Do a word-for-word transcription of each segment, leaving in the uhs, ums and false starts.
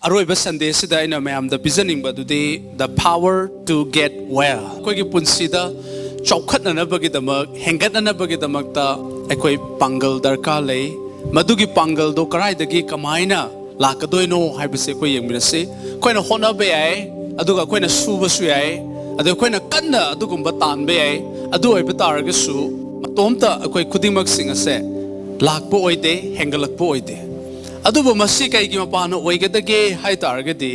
ꯑꯔꯣꯏꯕ ꯁꯟꯗꯦꯁꯤꯗ ꯑꯩꯅ ꯃꯌꯥꯝꯗ ꯄꯤꯖꯅꯤꯡꯕ ꯑꯗꯨꯗꯤ the power to get well꯫ ꯑꯩꯈꯣꯏꯒꯤ ꯄꯨꯟꯁꯤꯗ ꯆꯥꯎꯈꯠꯅꯅꯕꯒꯤꯗꯃꯛ, ꯍꯦꯟꯒꯠꯅꯅꯕꯒꯤꯗꯃꯛꯇ ꯑꯩꯈꯣꯏ ꯄꯥꯡꯒꯜ ꯗꯔꯀꯥꯔ ꯂꯩ꯫ ꯃꯗꯨꯒꯤ ꯄꯥꯡꯒꯜꯗꯣ ꯀꯗꯥꯏꯗꯒꯤ ꯀꯃꯥꯏꯅ ꯂꯥꯛꯀꯗꯣꯏꯅꯣ ꯍꯥꯏꯕꯁꯦ ꯑꯩꯈꯣꯏ ꯌꯦꯡꯃꯤꯟꯅꯁꯤ꯫ ꯑꯩꯈꯣꯏꯅ ꯍꯣꯠꯅꯕ ꯌꯥꯏ, ꯑꯗꯨꯒ ꯑꯩꯈꯣꯏꯅ ꯁꯨꯕꯁꯨ ꯌꯥꯏ, ꯑꯗ ꯑꯩꯈꯣꯏꯅ ꯀꯟꯅ ꯑꯗꯨꯒꯨꯝꯕ ꯇꯥꯟꯕ ꯌꯥꯏ꯫ ꯑꯗꯨ ꯑꯣꯏꯕ ꯇꯥꯔꯒꯁꯨ ꯃꯇꯣꯝꯇ ꯑꯩꯈꯣꯏ ꯈꯨꯗꯤꯡꯃꯛꯁꯤꯡ ꯑꯁꯦ ꯂꯥꯛꯄ ꯑꯣꯏꯗꯦ, ꯍꯦꯟꯒꯠꯂꯛꯄ ꯑꯣꯏꯗꯦ꯫ ꯑꯗꯨꯕꯨ ꯃꯁꯤ ꯀꯩꯒꯤ ꯃꯄꯥꯟꯅ ꯑꯣꯏꯒꯗꯒꯦ ꯍꯥꯏ ꯇꯥꯔꯒꯗꯤ,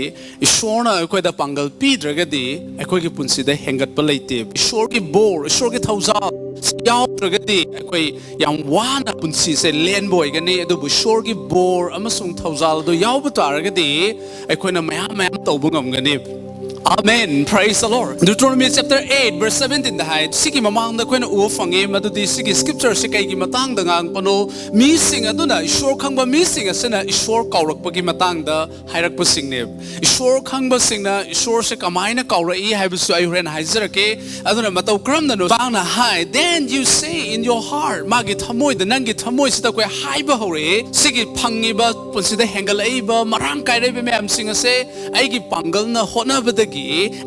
ꯏꯁꯣꯔꯅ ꯑꯩꯈꯣꯏꯗ ꯄꯥꯡꯒꯜ ꯄꯤꯗ꯭ꯔꯒꯗꯤ ꯑꯩꯈꯣꯏꯒꯤ ꯄꯨꯟꯁꯤꯗ ꯍꯦꯟꯒꯠꯄ ꯂꯩꯇꯦ꯫ ꯏꯁꯣꯔꯒꯤ ꯕꯣꯔ, ꯏꯁꯣꯔꯒꯤ ꯊꯧꯖꯥꯜ ꯁꯤ ꯌꯥꯎꯗ꯭ꯔꯒꯗꯤ ꯑꯩꯈꯣꯏ ꯌꯥꯝ ꯋꯥꯅ ꯄꯨꯟꯁꯤꯁꯦ ꯂꯦꯟꯕ ꯑꯣꯏꯒꯅꯤ꯫ ꯑꯗꯨꯕꯨ ꯏꯁꯣꯔꯒꯤ ꯕꯣꯔ ꯑꯃꯁꯨꯡ ꯊꯧꯖꯥꯜꯗꯣ ꯌꯥꯎꯕ ꯇꯥꯔꯒꯗꯤ ꯑꯩꯈꯣꯏꯅ ꯃꯌꯥꯝ ꯃꯌꯥꯝ ꯇꯧꯕ ꯉꯝꯒꯅꯤ꯫ Amen. Praise the Lord. Deuteronomy chapter eight verse seventeen ꯗ ꯍꯥꯏ, ꯁꯤꯒꯤ ꯃꯃꯥꯡꯗ ꯑꯩꯈꯣꯏꯅ ꯎꯕ ꯐꯪꯉꯤ, ꯃꯗꯨꯗꯤ ꯁꯤꯒꯤ scripture ꯁꯤ ꯀꯩꯒꯤ ꯃꯇꯥꯡꯗ ꯉꯥꯡꯕꯅꯣ? ꯃꯤꯁꯤꯡ ꯑꯗꯨꯅ, ꯏꯁꯣꯔ ꯈꯪꯕ ꯃꯤꯁꯤꯡ ꯑꯁꯤꯅ ꯏꯁꯣꯔ ꯀꯥꯎꯔꯛꯄꯒꯤ ꯃꯇꯥꯡꯗ ꯍꯥꯏꯔꯛꯄꯁꯤꯡꯅꯦ꯫ ꯏꯁꯣꯔ ꯈꯪꯕꯁꯤꯡꯅ ꯏꯁꯣꯔꯁꯦ ꯀꯃꯥꯏꯅ ꯀꯥꯎꯔꯛꯏ ꯍꯥꯏꯕꯁꯨ ꯑꯩ ꯍꯣꯔꯦꯟ ꯍꯥꯏꯖꯔꯛꯀꯦ꯫ ꯑꯗꯨꯅ ꯃꯇꯧ ꯀꯔꯝꯅꯅꯣ? ꯃꯇꯥꯡꯅ ꯍꯥꯏ, "Then you say in your heart", ꯃꯥꯒꯤ ꯊꯃꯣꯏꯗ, ꯅꯪꯒꯤ ꯊꯃꯣꯏꯁꯤꯗ ꯑꯩꯈꯣꯏ ꯍꯥꯏꯕ ꯍꯧꯔꯛꯑꯦ, "ꯁꯤꯒꯤ ꯐꯪꯉꯤꯕ ꯄꯨꯟꯁꯤꯗ ꯍꯦꯟꯒꯠꯂꯛꯏꯕ ꯃꯔꯥꯡ ꯀꯥꯏꯔꯛꯏꯕ ꯃꯌꯥꯝꯁꯤꯡ ꯑꯁꯦ ꯑꯩꯒꯤ ꯄꯥꯡꯒꯜꯅ ꯍꯣꯠꯅꯕꯗꯒꯤ,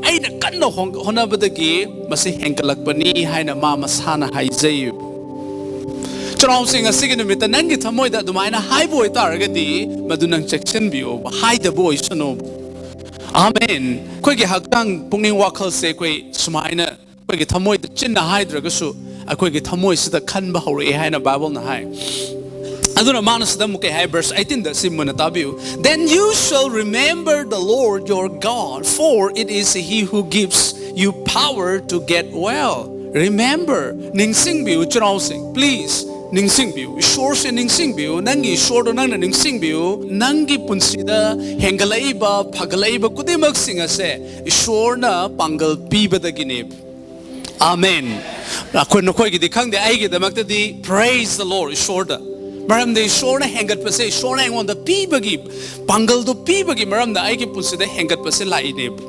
ꯑꯩꯅ ꯀꯟꯅ ꯍꯣ-, ꯍꯣꯠꯅꯕꯗꯒꯤ ꯃꯁꯤ ꯍꯦꯟꯒꯠꯂꯛꯄꯅꯤ" ꯍꯥꯏꯅ ꯃꯥ ꯃꯁꯥꯅ ꯍꯥꯏꯖꯩ꯫ ꯆꯤꯅꯥꯎꯁꯤꯡ, ꯑꯁꯤꯒꯤ ꯅꯨꯃꯤꯠꯇ ꯅꯪꯒꯤ ꯊꯃꯣꯏꯗ ꯑꯗꯨꯃꯥꯏꯅ ꯍꯥꯏꯕ ꯑꯣꯏꯇꯥꯔꯒꯗꯤ, ꯃꯗꯨ ꯅꯪ ꯆꯦꯛꯁꯤꯟꯕꯤꯌꯣꯕ, ꯍꯥꯏꯗꯕ ꯑꯣꯏꯁꯅꯨꯕ꯫ ꯑꯥꯃꯦꯟ꯫ ꯑꯩꯈꯣꯏꯒꯤ ꯍꯛꯆꯥꯡ, ꯄꯨꯛꯅꯤꯡ, ꯋꯥꯈꯜꯁꯦ ꯑꯩꯈꯣꯏ ꯁꯨꯃꯥꯏꯅ ꯑꯩꯈꯣꯏꯒꯤ ꯊꯃꯣꯏꯗ ꯆꯤꯟꯅ ꯍꯥꯏꯗ꯭ꯔꯒꯁꯨ ꯑꯩꯈꯣꯏꯒꯤ ꯊꯃꯣꯏꯁꯤꯗ ꯈꯟꯕ ꯍꯧꯔꯛꯑꯦ ꯍꯥꯏꯅ ꯕꯥꯏꯕꯜꯅ ꯍꯥꯏ꯫ ꯑꯗꯨꯅ ꯃꯥꯅ ꯁꯤꯗ ꯑꯃꯨꯛ ꯀꯩ ꯍꯥꯏ? Verse eighteen ꯗ ꯁꯤ ꯃꯨꯟꯅ ꯇꯥꯕꯤꯌꯨ꯫ "Then you shall remember the Lord your God, for it is he who gives you power to get well." Remember, ꯅꯤꯡꯁꯤꯡꯕꯤꯌꯨ, ꯆꯤꯅꯥꯎꯁꯤꯡ, please, ꯅꯤꯡꯁꯤꯡꯕꯤꯌꯨ꯫ ꯏꯁꯣꯔꯁꯦ ꯅꯤꯡꯁꯤꯡꯕꯤꯌꯨ꯫ ꯅꯪꯒꯤ ꯏꯁꯣꯔꯗꯣ ꯅꯪꯅ ꯅꯤꯡꯁꯤꯡꯕꯤꯌꯨ꯫ ꯅꯪꯒꯤ ꯄꯨꯟꯁꯤꯗ ꯍꯦꯟꯒꯠꯂꯛꯏꯕ, ꯐꯒꯠꯂꯛꯏꯕ ꯈꯨꯗꯤꯡꯃꯛꯁꯤꯡ ꯑꯁꯦ ꯏꯁꯣꯔꯅ ꯄꯥꯡꯒꯜ ꯄꯤꯕꯗꯒꯤꯅꯦ꯫ ꯑꯥꯃꯦꯟ꯫ ꯑꯩꯈꯣꯏ, ꯅꯈꯣꯏꯒꯤꯗꯤ ꯈꯪꯗꯦ, ꯑꯩꯒꯤꯗꯃꯛꯇꯗꯤ, praise the Lord, ꯏꯁꯣꯔꯗ꯫ ꯃꯔꯝꯗꯤ ꯏꯁꯣꯔꯅ ꯍꯦꯟꯒꯠꯄꯁꯦ, ꯏꯁꯣꯔꯅ ꯑꯩꯉꯣꯟꯗ ꯄꯤꯕꯒꯤ, ꯄꯥꯡꯒꯜꯗꯣ ꯄꯤꯕꯒꯤ ꯃꯔꯝꯅ ꯑꯩꯒꯤ ꯄꯨꯟꯁꯤꯗ ꯍꯦꯟꯒꯠꯄꯁꯦ ꯂꯥꯛꯏꯅꯦꯕ꯫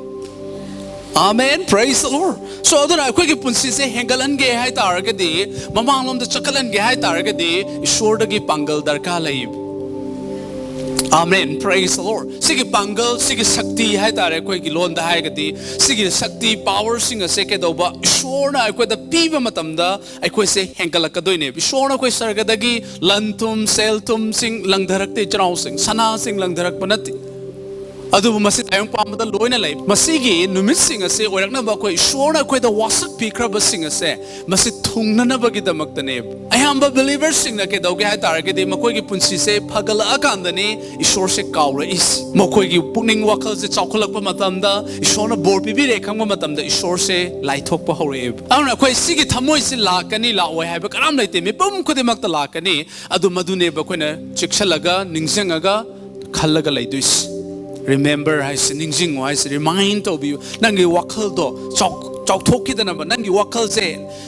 ꯑꯥꯃꯦꯟ, praise the Lord. So, ꯑꯗꯨꯅ ꯑꯩꯈꯣꯏꯒꯤ ꯄꯨꯟꯁꯤꯁꯦ ꯍꯦꯟꯒꯠꯍꯟꯒꯦ ꯍꯥꯏ ꯇꯥꯔꯒꯗꯤ, ꯃꯃꯥꯡꯂꯣꯝꯗ ꯆꯠꯈꯠꯍꯟꯒꯦ ꯍꯥꯏ ꯇꯥꯔꯒꯗꯤ, ꯏꯁꯣꯔꯗꯒꯤ ꯄꯥꯡꯒꯜ ꯗꯔꯀꯥꯔ ꯂꯩ꯫ Amen. Praise the Lord. ꯁꯤꯒꯤ ꯄꯥꯡꯒꯜ, ꯁꯤꯒꯤ ꯁꯛꯇꯤ ꯍꯥꯏꯇꯥꯔꯦ, ꯑꯩꯈꯣꯏꯒꯤ ꯂꯣꯟꯗ ꯍꯥꯏꯔꯒꯗꯤ, ꯁꯤꯒꯤ ꯁꯛꯇꯤ, ꯄꯥꯋꯔꯁꯤꯡ ꯑꯁꯦ ꯀꯩꯗꯧꯕ, ꯏꯁꯣꯔꯅ ꯑꯩꯈꯣꯏꯗ ꯄꯤꯕ ꯃꯇꯝꯗ ꯑꯩꯈꯣꯏꯁꯦ ꯍꯦꯟꯒꯠꯂꯛꯀꯗꯣꯏꯅꯦꯕ꯫ ꯏꯁꯣꯔꯅ ꯑꯩꯈꯣꯏ ꯁꯔꯒꯗꯒꯤ ꯂꯟ ꯊꯨꯝ, ꯁꯦꯜ ꯊꯨꯝꯁꯤꯡ ꯂꯪꯊꯔꯛꯇꯦ, ꯏꯆꯤꯟ ꯏꯅꯥꯎꯁꯤꯡ, ꯁꯅꯥꯁꯤꯡ ꯂꯪꯊꯔꯛꯄ ꯅꯠꯇꯦ꯫ ꯑꯗꯨꯕꯨ ꯃꯁꯤ ꯇꯥꯏꯕꯪ ꯄꯥꯟꯕꯗ ꯂꯣꯏꯅ ꯂꯩ꯫ ꯃꯁꯤꯒꯤ ꯅꯨꯃꯤꯠꯁꯤꯡ ꯑꯁꯦ ꯑꯣꯏꯔꯛꯅꯕ ꯑꯩꯈꯣꯏ ꯏꯁꯣꯔꯅ ꯑꯩꯈꯣꯏꯗ ꯋꯥꯁꯛꯄꯤꯈ꯭ꯔꯕꯁꯤꯡ ꯑꯁꯦ ꯃꯁꯤ ꯊꯨꯡꯅꯅꯕꯒꯤꯗꯃꯛꯇꯅꯦ꯫ ꯑꯌꯥꯝꯕ ꯕꯤꯂꯤꯚꯔꯁꯤꯡꯅ ꯀꯩꯗꯧꯒꯦ ꯍꯥꯏ ꯇꯥꯔꯒꯗꯤ, ꯃꯈꯣꯏꯒꯤ ꯄꯨꯟꯁꯤꯁꯦ ꯐꯒꯠꯂꯛꯑꯀꯥꯟꯗꯅꯤ ꯏꯁꯣꯔꯁꯦ ꯀꯥꯎꯔꯛꯏꯁꯤ꯫ ꯃꯈꯣꯏꯒꯤ ꯄꯨꯛꯅꯤꯡ ꯋꯥꯈꯜꯁꯦ ꯆꯥꯎꯈꯠꯂꯛꯄ ꯃꯇꯝꯗ, ꯏꯁꯣꯔꯅ ꯕꯣꯔ ꯄꯤꯕꯤꯔꯦ ꯈꯪꯕ ꯃꯇꯝꯗ ꯏꯁꯣꯔꯁꯦ ꯂꯥꯏꯊꯣꯛꯄ ꯍꯧꯔꯛꯑꯦꯕ꯫ ꯑꯗꯨꯅ ꯑꯩꯈꯣꯏ ꯁꯤꯒꯤ ꯊꯃꯣꯏꯁꯤ ꯂꯥꯛꯀꯅꯤ ꯂꯥꯛꯑꯣꯏ ꯍꯥꯏꯕ ꯀꯅꯥꯝ ꯂꯩꯇꯦ, ꯃꯤꯄꯨꯝ ꯈꯨꯗꯤꯡꯃꯛꯇ ꯂꯥꯛꯀꯅꯤ꯫ ꯑꯗꯨ ꯃꯗꯨꯅꯦꯕ ꯑꯩꯈꯣꯏꯅ ꯆꯦꯛꯁꯤꯜꯂꯒ ꯅꯤꯡꯁꯤꯡꯉꯒ ꯈꯜꯂꯒ ꯂꯩꯗꯣꯏꯁꯤ꯫ ꯔꯤꯃꯦꯝꯕꯔ ꯍꯥꯏꯁꯤ, ꯅꯤꯡꯁꯤꯡꯉꯨ ꯍꯥꯏꯁꯤ, ꯔꯤꯃꯥꯏꯟ ꯇꯧꯕꯤꯌꯨ꯫ ꯅꯪꯒꯤ ꯋꯥꯈꯜꯗꯣ ꯆꯥꯎ-, ꯆꯥꯎꯊꯣꯛꯈꯤꯗꯅꯕ, ꯅꯪꯒꯤ ꯋꯥꯈꯜꯁꯦ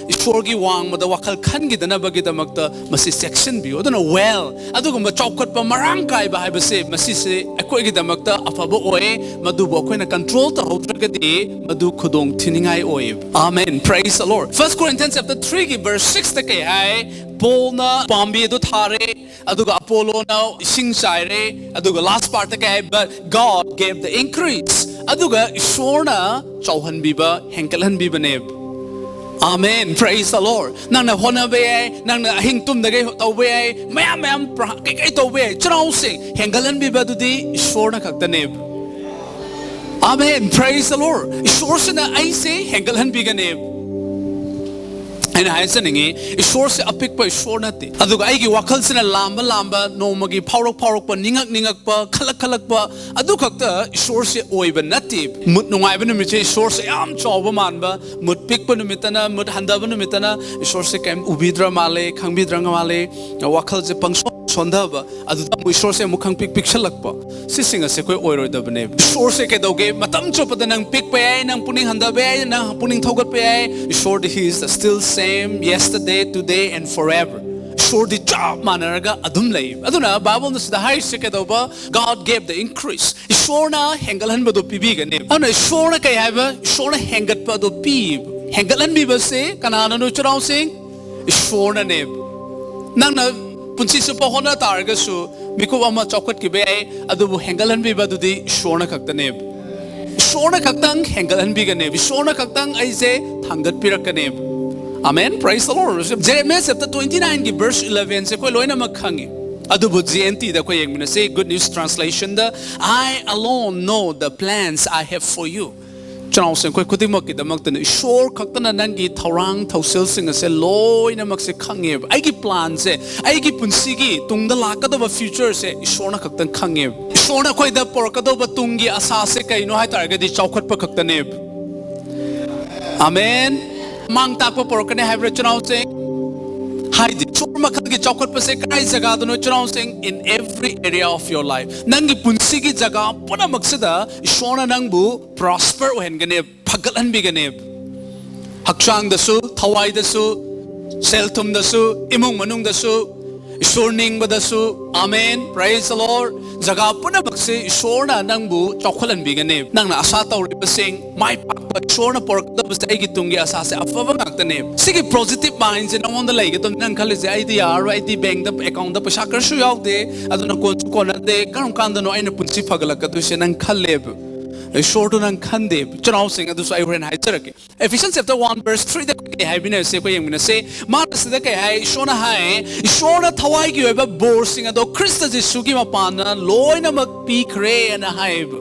ꯏꯁꯣꯔꯒꯤ ꯋꯥꯡꯃꯗ ꯋꯥꯈꯜ ꯈꯟꯈꯤꯗꯅꯕꯒꯤꯗꯃꯛꯇ ꯃꯁꯤ ꯆꯦꯛꯁꯤꯟꯕꯤꯌꯨ꯫ ꯑꯗꯨꯅ ꯋꯦꯜ, ꯑꯗꯨꯒꯨꯝꯕ ꯆꯥꯎꯈꯠꯄ ꯃꯔꯥꯡ ꯀꯥꯏꯕ ꯍꯥꯏꯕꯁꯦ, ꯃꯁꯤꯁꯦ ꯑꯩꯈꯣꯏꯒꯤꯗꯃꯛꯇ ꯑꯐꯕ ꯑꯣꯏ꯫ ꯃꯗꯨꯕꯨ ꯑꯩꯈꯣꯏꯅ ꯀꯟꯇ꯭ꯔꯣꯜ ꯇꯧꯍꯧꯗ꯭ꯔꯒꯗꯤ ꯃꯗꯨ ꯈꯨꯗꯣꯡ ꯊꯤꯅꯤꯡꯉꯥꯏ ꯑꯣꯏꯌꯦꯕ꯫ Amen. Praise the Lord. First Corinthians chapter three ꯒꯤ verse six ꯇ ꯀꯩ ꯍꯥꯏ? ꯄꯣꯜꯅ ꯄꯥꯝꯕꯤ ꯑꯗꯨ ꯊꯥꯔꯦ, ꯑꯗꯨꯒ ꯑꯄꯣꯂꯣꯅ ꯏꯁꯤꯡ ꯆꯥꯏꯔꯦ, ꯑꯗꯨꯒ last part ꯇ ꯀꯩ ꯍꯥꯏ? But God gave the increase. ꯑꯗꯨꯒ ꯏꯁꯣꯔꯅ ꯆꯥꯎꯍꯟꯕꯤꯕ, ꯍꯦꯟꯒꯠꯍꯟꯕꯤꯕꯅꯦꯕ꯫ Amen. Praise the Lord. ꯅꯪꯅ ꯍꯣꯠꯅꯕ ꯌꯥꯏ, ꯅꯪꯅ ꯑꯍꯤꯡ ꯇꯨꯝꯗꯒꯩ ꯇꯧꯕ ꯌꯥꯏ, ꯃꯌꯥꯝ ꯃꯌꯥꯝ ꯄ꯭ꯔ-, ꯀꯩꯀꯩ ꯇꯧꯕ ꯌꯥꯏ, ꯆꯤꯜ ꯏꯅꯥꯎꯁꯤꯡ ꯍꯦꯟꯒꯠꯍꯟꯕꯤꯕ ꯑꯗꯨꯗꯤ ꯏꯁꯣꯔꯅ ꯈꯛꯇꯅꯦꯕ꯫ Amen. Praise the Lord. ꯏꯁꯣꯔꯁꯤꯅ ꯑꯩꯁꯦ ꯍꯦꯟꯒꯠꯍꯟꯕꯤꯒꯅꯦꯕ꯫ ꯑꯩꯅ ꯍꯥꯏꯖꯅꯤꯡꯉꯤ, ꯏꯁꯣꯔꯁꯦ ꯑꯄꯤꯛꯄ ꯏꯁꯣꯔ ꯅꯠꯇꯦ꯫ ꯑꯗꯨꯒ ꯑꯩꯒꯤ ꯋꯥꯈꯜꯁꯤꯅ ꯂꯥꯝꯕ ꯂꯥꯝꯕ, ꯅꯣꯡꯃꯒꯤ ꯐꯥꯎꯔꯛ ꯐꯥꯎꯔꯛꯄ, ꯅꯤꯡꯉꯛ ꯅꯤꯡꯉꯛꯄ, ꯈꯜꯂꯛ ꯈꯜꯂꯛꯄ, ꯑꯗꯨ ꯈꯛꯇ ꯏꯁꯣꯔꯁꯦ ꯑꯣꯏꯕ ꯅꯠꯇꯦ꯫ ꯃꯨꯠ ꯅꯨꯡꯉꯥꯏꯕ ꯅꯨꯃꯤꯠꯁꯦ ꯏꯁꯣꯔꯁꯦ ꯌꯥꯝ ꯆꯥꯎꯕ ꯃꯥꯟꯕ, ꯃꯨꯠ ꯄꯤꯛꯄ ꯅꯨꯃꯤꯠꯇꯅ, ꯃꯨꯠ ꯍꯟꯊꯕ ꯅꯨꯃꯤꯠꯇꯅ ꯏꯁꯣꯔꯁꯦ ꯀꯩꯝ ꯎꯕꯤꯗ꯭ꯔ ꯃꯥꯜꯂꯦ, ꯈꯪꯕꯤꯗ꯭ꯔ ꯃꯥꯜꯂꯦ, ꯋꯥꯈꯜꯁꯦ ꯄꯪꯁꯣꯟ ꯁꯣꯟꯊꯕ, ꯑꯗꯨꯗ ꯑꯃꯨꯛ ꯏꯁꯣꯔꯁꯦ ꯑꯃꯨꯛ ꯈꯪꯄꯤꯛ ꯄꯤꯛꯁꯜꯂꯛꯄ, ꯁꯤꯁꯤꯡ ꯑꯁꯦ ꯑꯩꯈꯣꯏ ꯑꯣꯏꯔꯣꯏꯗꯕꯅꯦ꯫ ꯏꯁꯣꯔꯁꯦ ꯀꯩꯗꯧꯒꯦ? ꯃꯇꯝ ꯆꯨꯞꯄꯗ ꯅꯪ ꯄꯤꯛꯄ ꯌꯥꯏ, ꯅꯪ ꯄꯨꯛꯅꯤꯡ ꯍꯟꯊꯕ ꯌꯥꯏ, ꯅꯪ ꯄꯨꯛꯅꯤꯡ ꯊꯧꯒꯠꯄ ꯌꯥꯏ꯫ ꯏꯁꯣꯔꯗꯤ, he is the still same yesterday, today and forever. ꯏꯁꯣꯔꯗꯤ ꯆꯞ ꯃꯥꯟꯅꯔꯒ ꯑꯗꯨꯝ ꯂꯩ꯫ ꯑꯗꯨꯅ ꯕꯥꯏꯕꯜꯅ ꯁꯤꯗ ꯍꯥꯏꯔꯤꯁꯦ ꯀꯩꯗꯧꯕ? God gave the increase. ꯏꯁꯣꯔꯅ ꯍꯦꯟꯒꯠꯍꯟꯕꯗꯣ ꯄꯤꯕꯤꯒꯅꯤ꯫ ꯑꯗꯨꯅ ꯏꯁꯣꯔꯅ ꯀꯩ ꯍꯥꯏꯕ? ꯏꯁꯣꯔꯅ ꯍꯦꯟꯒꯠꯄ ꯑꯗꯣ ꯄꯤ꯫ ꯍꯦꯟꯒꯠꯍꯟꯕꯤꯕꯁꯦ ꯀꯅꯥꯅꯅꯣ, ꯏꯆꯤꯜ ꯏꯅꯥꯎꯁꯤꯡ? ꯏꯁꯣꯔꯅꯅꯦꯕ꯫ ꯅꯪꯅ ꯄꯨꯟꯁꯤ ꯆꯨꯞꯄ ꯍꯣꯠꯅ ꯇꯥꯔꯒꯁꯨ, ꯃꯤꯀꯨꯞ ꯑꯃ ꯆꯥꯎꯈꯠꯈꯤꯕ ꯌꯥꯏ, ꯑꯗꯨꯕꯨ ꯍꯦꯟꯒꯠꯍꯟꯕꯤꯕ ꯑꯗꯨꯗꯤ ꯏꯁꯣꯔꯅ ꯈꯛꯇꯅꯦꯕ. ꯏꯁꯣꯔꯅ ꯈꯛꯇꯪ ꯍꯦꯟꯒꯠꯍꯟꯕꯤꯒꯅꯦꯕ. ꯏꯁꯣꯔꯅ ꯈꯛꯇꯪ ꯑꯩꯁꯦ ꯊꯥꯡꯒꯠꯄꯤꯔꯛꯀꯅꯦꯕ. Amen. Praise the Lord. Jeremiah chapter twenty-nine ꯒꯤ verse eleven ꯁꯦ ꯑꯩꯈꯣꯏ ꯂꯣꯏꯅꯃꯛ ꯈꯪꯉꯤ. ꯑꯗꯨꯕꯨ G N T ꯗ ꯑꯩꯈꯣꯏ ꯌꯦꯡꯃꯤꯟꯅꯁꯤ, Good News Translation the, "I alone know the plans I have for you." ꯆꯤꯟꯅꯥꯎꯁꯤꯡ, ꯑꯩꯈꯣꯏ ꯈꯨꯗꯤꯡꯃꯛꯀꯤꯗꯃꯛꯇꯅ ꯏꯁꯣꯔ ꯈꯛꯇꯅ ꯅꯪꯒꯤ ꯊꯧꯔꯥꯡ ꯊꯧꯁꯤꯜꯁꯤꯡ ꯑꯁꯦ ꯂꯣꯏꯅꯃꯛꯁꯦ ꯈꯪꯉꯦꯕ. ꯑꯩꯒꯤ plan ꯁꯦ, ꯑꯩꯒꯤ ꯄꯨꯟꯁꯤꯒꯤ ꯇꯨꯡꯗ ꯂꯥꯛꯀꯗꯕ future ꯁꯦ ꯏꯁꯣꯔꯅ ꯈꯛꯇꯪ ꯈꯪꯉꯦꯕ. ꯏꯁꯣꯔꯅ ꯑꯩꯈꯣꯏꯗ ꯄꯨꯔꯛꯀꯗꯧꯕ ꯇꯨꯡꯒꯤ ꯑꯁꯥꯁꯦ ꯀꯩꯅꯣ ꯍꯥꯏ ꯇꯥꯔꯒꯗꯤ ꯆꯥꯎꯈꯠꯄ ꯈꯛꯇꯅꯦꯕ. Amen. ꯃꯥꯡ ꯇꯥꯛꯄ ꯄꯨꯔꯛꯀꯅꯤ ꯍꯥꯏꯕ꯭ꯔꯥ, ꯆꯤꯟꯅꯥꯎꯁꯤꯡ? ꯍꯥꯏꯗꯤ ꯏꯁꯣꯔ ꯃꯈꯜꯒꯤ ꯆꯥꯎꯈꯠꯄꯁꯦ ꯀꯗꯥꯏ ꯖꯒꯥꯗꯅꯣ, ꯆꯤꯟꯅꯥꯎꯁꯤꯡ? In every area of your life. ꯅꯪꯒꯤ ꯄꯨꯟꯁꯤꯒꯤ ꯖꯒꯥ ꯄꯨꯝꯅꯃꯛꯁꯤꯗ ꯏꯁꯣꯔꯅ ꯅꯪꯕꯨ prosper ꯑꯣꯏꯍꯟꯒꯅꯦꯕ, ꯐꯒꯠꯍꯟꯕꯤꯒꯅꯦꯕ. ꯍꯛꯆꯥꯡꯗꯁꯨ, ꯊꯋꯥꯏꯗꯁꯨ, ꯁꯦꯜ ꯊꯨꯝꯗꯁꯨ, ꯏꯃꯨꯡ ꯃꯅꯨꯡꯗꯁꯨ, ꯏꯁꯣꯔ ꯅꯤꯡꯕꯗꯁꯨ. Amen. Praise the Lord. ꯖꯒꯥ ꯄꯨꯝꯅꯃꯛꯁꯦ ꯏꯁꯣꯔꯅ ꯅꯪꯕꯨ ꯆꯥꯎꯈꯠꯍꯟꯕꯤꯒꯅꯦꯕ. ꯅꯪꯅ ꯑꯁꯥ ꯇꯧꯔꯤꯕꯁꯤꯡ ꯃꯥꯏ ꯄꯥꯛꯄ, ꯏꯁꯣꯔꯅ ꯄꯨꯔꯛꯀꯗꯕꯁꯦ ꯑꯩꯒꯤ ꯇꯨꯡꯒꯤ ꯑꯁꯥꯁꯦ ꯑꯐꯕ ꯉꯥꯛꯇꯅꯦꯕ. ꯁꯤꯒꯤ positive mind ꯁꯦ ꯅꯉꯣꯟꯗ ꯂꯩꯒꯗꯕꯅꯤ. ꯅꯪ ꯈꯜꯂꯤꯁꯦ, "ꯑꯩꯗꯤ ꯌꯥꯔꯔꯣꯏ, ꯑꯩꯗꯤ bank ꯇ account ꯇ ꯄꯩꯁꯥ ꯀꯔꯤꯁꯨ ꯌꯥꯎꯗꯦ, ꯑꯗꯨꯅ ꯀꯣꯟꯁꯨ ꯀꯣꯟꯅꯗꯦ, ꯀꯔꯝ ꯀꯥꯟꯗꯅꯣ ꯑꯩꯅ ꯄꯨꯟꯁꯤ ꯐꯒꯠꯂꯛꯀꯗꯣꯏꯁꯦ?" ꯅꯪ ꯈꯜꯂꯦꯕ. ꯏꯁꯣꯔꯗꯣ ꯅꯪ ꯈꯟꯗꯦꯕ. ꯆꯤꯟꯅꯥꯎꯁꯤꯡ, ꯑꯗꯨꯁꯨ ꯑꯩ ꯍꯣꯔꯦꯟ ꯍꯥꯏꯖꯔꯛꯀꯦ. Ephesians chapter one verse three ꯗ ꯀꯩ ꯍꯥꯏꯕꯤꯅꯔꯁꯦ, ꯑꯩꯈꯣꯏ ꯌꯦꯡꯃꯤꯟꯅꯁꯦ. ꯃꯥꯅ ꯁꯤꯗ ꯀꯩ ꯍꯥꯏ? ꯏꯁꯣꯔꯅ ꯍꯥꯏ, ꯏꯁꯣꯔꯅ ꯊꯋꯥꯏꯒꯤ ꯑꯣꯏꯕ ꯕꯣꯔꯁꯤꯡ ꯑꯗꯣ ꯈ꯭ꯔꯤꯁꯇ ꯖꯤꯁꯨꯒꯤ ꯃꯄꯥꯟꯗ ꯂꯣꯏꯅꯃꯛ ꯄꯤꯈ꯭ꯔꯦꯅ ꯍꯥꯏꯌꯦꯕ.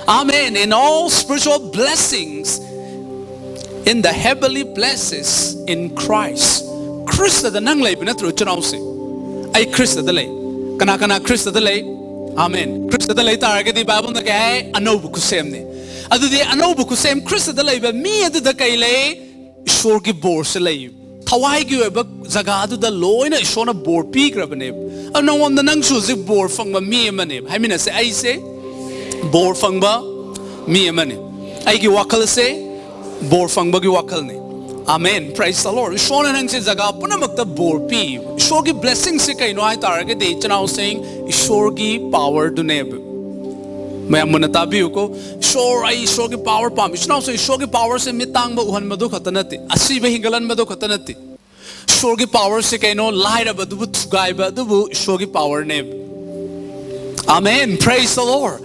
Amen. In all spiritual blessings in the heavenly places in Christ. ꯈ꯭ꯔꯤꯁꯇꯗ ꯅꯪ ꯂꯩꯕ ꯅꯠꯇ꯭ꯔꯣ, ꯆꯤꯟꯅꯥꯎꯁꯤꯡ? ꯑꯩ ꯈ꯭ꯔꯤꯁꯇꯗ ꯂꯩ. ꯀꯅꯥ ꯀꯅꯥ ꯈ꯭ꯔꯤꯁꯇꯗ ꯂꯩ? Amen. ꯈ꯭ꯔꯤꯁꯇꯗ ꯂꯩ ꯇꯥꯔꯒꯗꯤ Bible ꯅ ꯀꯩ ꯍꯥꯏ? ꯑꯅꯧꯕ ꯈꯨꯠꯁꯦꯝꯅꯤ. ꯑꯗꯨꯗꯤ ꯑꯅꯧꯕ ꯈꯨꯠꯁꯦꯝ ꯈ꯭ꯔꯤꯁꯇꯗ ꯂꯩꯕ ꯃꯤ ꯑꯗꯨꯗ ꯀꯩ ꯂꯩ? ꯏꯁꯣꯔꯒꯤ ꯕꯣꯔꯁꯦ ꯂꯩ. ꯊꯋꯥꯏꯒꯤ ꯑꯣꯏꯕ ꯖꯒꯥꯗꯨꯗ ꯂꯣꯏꯅ ꯏꯁꯣꯔꯅ ꯕꯣꯔ ꯄꯤꯈ꯭ꯔꯕꯅꯦꯕ. ꯑꯗꯨ ꯅꯉꯣꯟꯗ ꯅꯪꯁꯨ ꯍꯧꯖꯤꯛ ꯕꯣꯔ ꯐꯪꯕ ꯃꯤ ꯑꯃꯅꯦꯕ. ꯍꯥꯏꯃꯤꯟꯅꯁꯦ, "ꯑꯩꯁꯦ ꯕꯣꯔ ꯐꯪꯕ ꯃꯤ ꯑꯃꯅꯤ꯫ ꯑꯩꯒꯤ ꯋꯥꯈꯜꯁꯦ ꯕꯣꯔ ꯐꯪꯕꯒꯤ ꯋꯥꯈꯜꯅꯤ"꯫ Amen. Praise the Lord. ꯏꯁꯣꯔꯅ ꯅꯪꯁꯦ ꯖꯒꯥ ꯄꯨꯝꯅꯃꯛꯇ ꯕꯣꯔ ꯄꯤ. ꯏꯁꯣꯔꯒꯤ blessing ꯁꯦ ꯀꯩꯅꯣ ꯍꯥꯏ ꯇꯥꯔꯒꯗꯤ, ꯆꯤꯟꯅꯥꯎꯁꯤꯡ, ꯏꯁꯣꯔꯒꯤ power ꯗꯨꯅꯦꯕ꯫ ꯃꯌꯥꯝ ꯃꯨꯟꯅ ꯇꯥꯕꯤꯌꯨꯀꯣ꯫ ꯏꯁꯣꯔ, ꯑꯩ ꯏꯁꯣꯔꯒꯤ power ꯄꯥꯝꯃꯤ꯫ ꯏꯆꯤꯟ ꯏꯅꯥꯎꯁꯦ, ꯏꯁꯣꯔꯒꯤ power ꯁꯦ ꯃꯤꯠ ꯇꯥꯡꯕ ꯎꯍꯟꯕꯗꯨ ꯈꯛꯇ ꯅꯠꯇꯦ, ꯑꯁꯤꯕ ꯍꯤꯡꯒꯠꯍꯟꯕꯗꯨ ꯈꯛꯇ ꯅꯠꯇꯦ꯫ ꯏꯁꯣꯔꯒꯤ power ꯁꯦ ꯀꯩꯅꯣ? ꯂꯥꯏꯔꯕꯗꯨꯕꯨ ꯊꯨꯒꯥꯏꯕ, ꯑꯗꯨꯕꯨ ꯏꯁꯣꯔꯒꯤ power ꯅꯦꯕ꯫ Amen. Praise the Lord.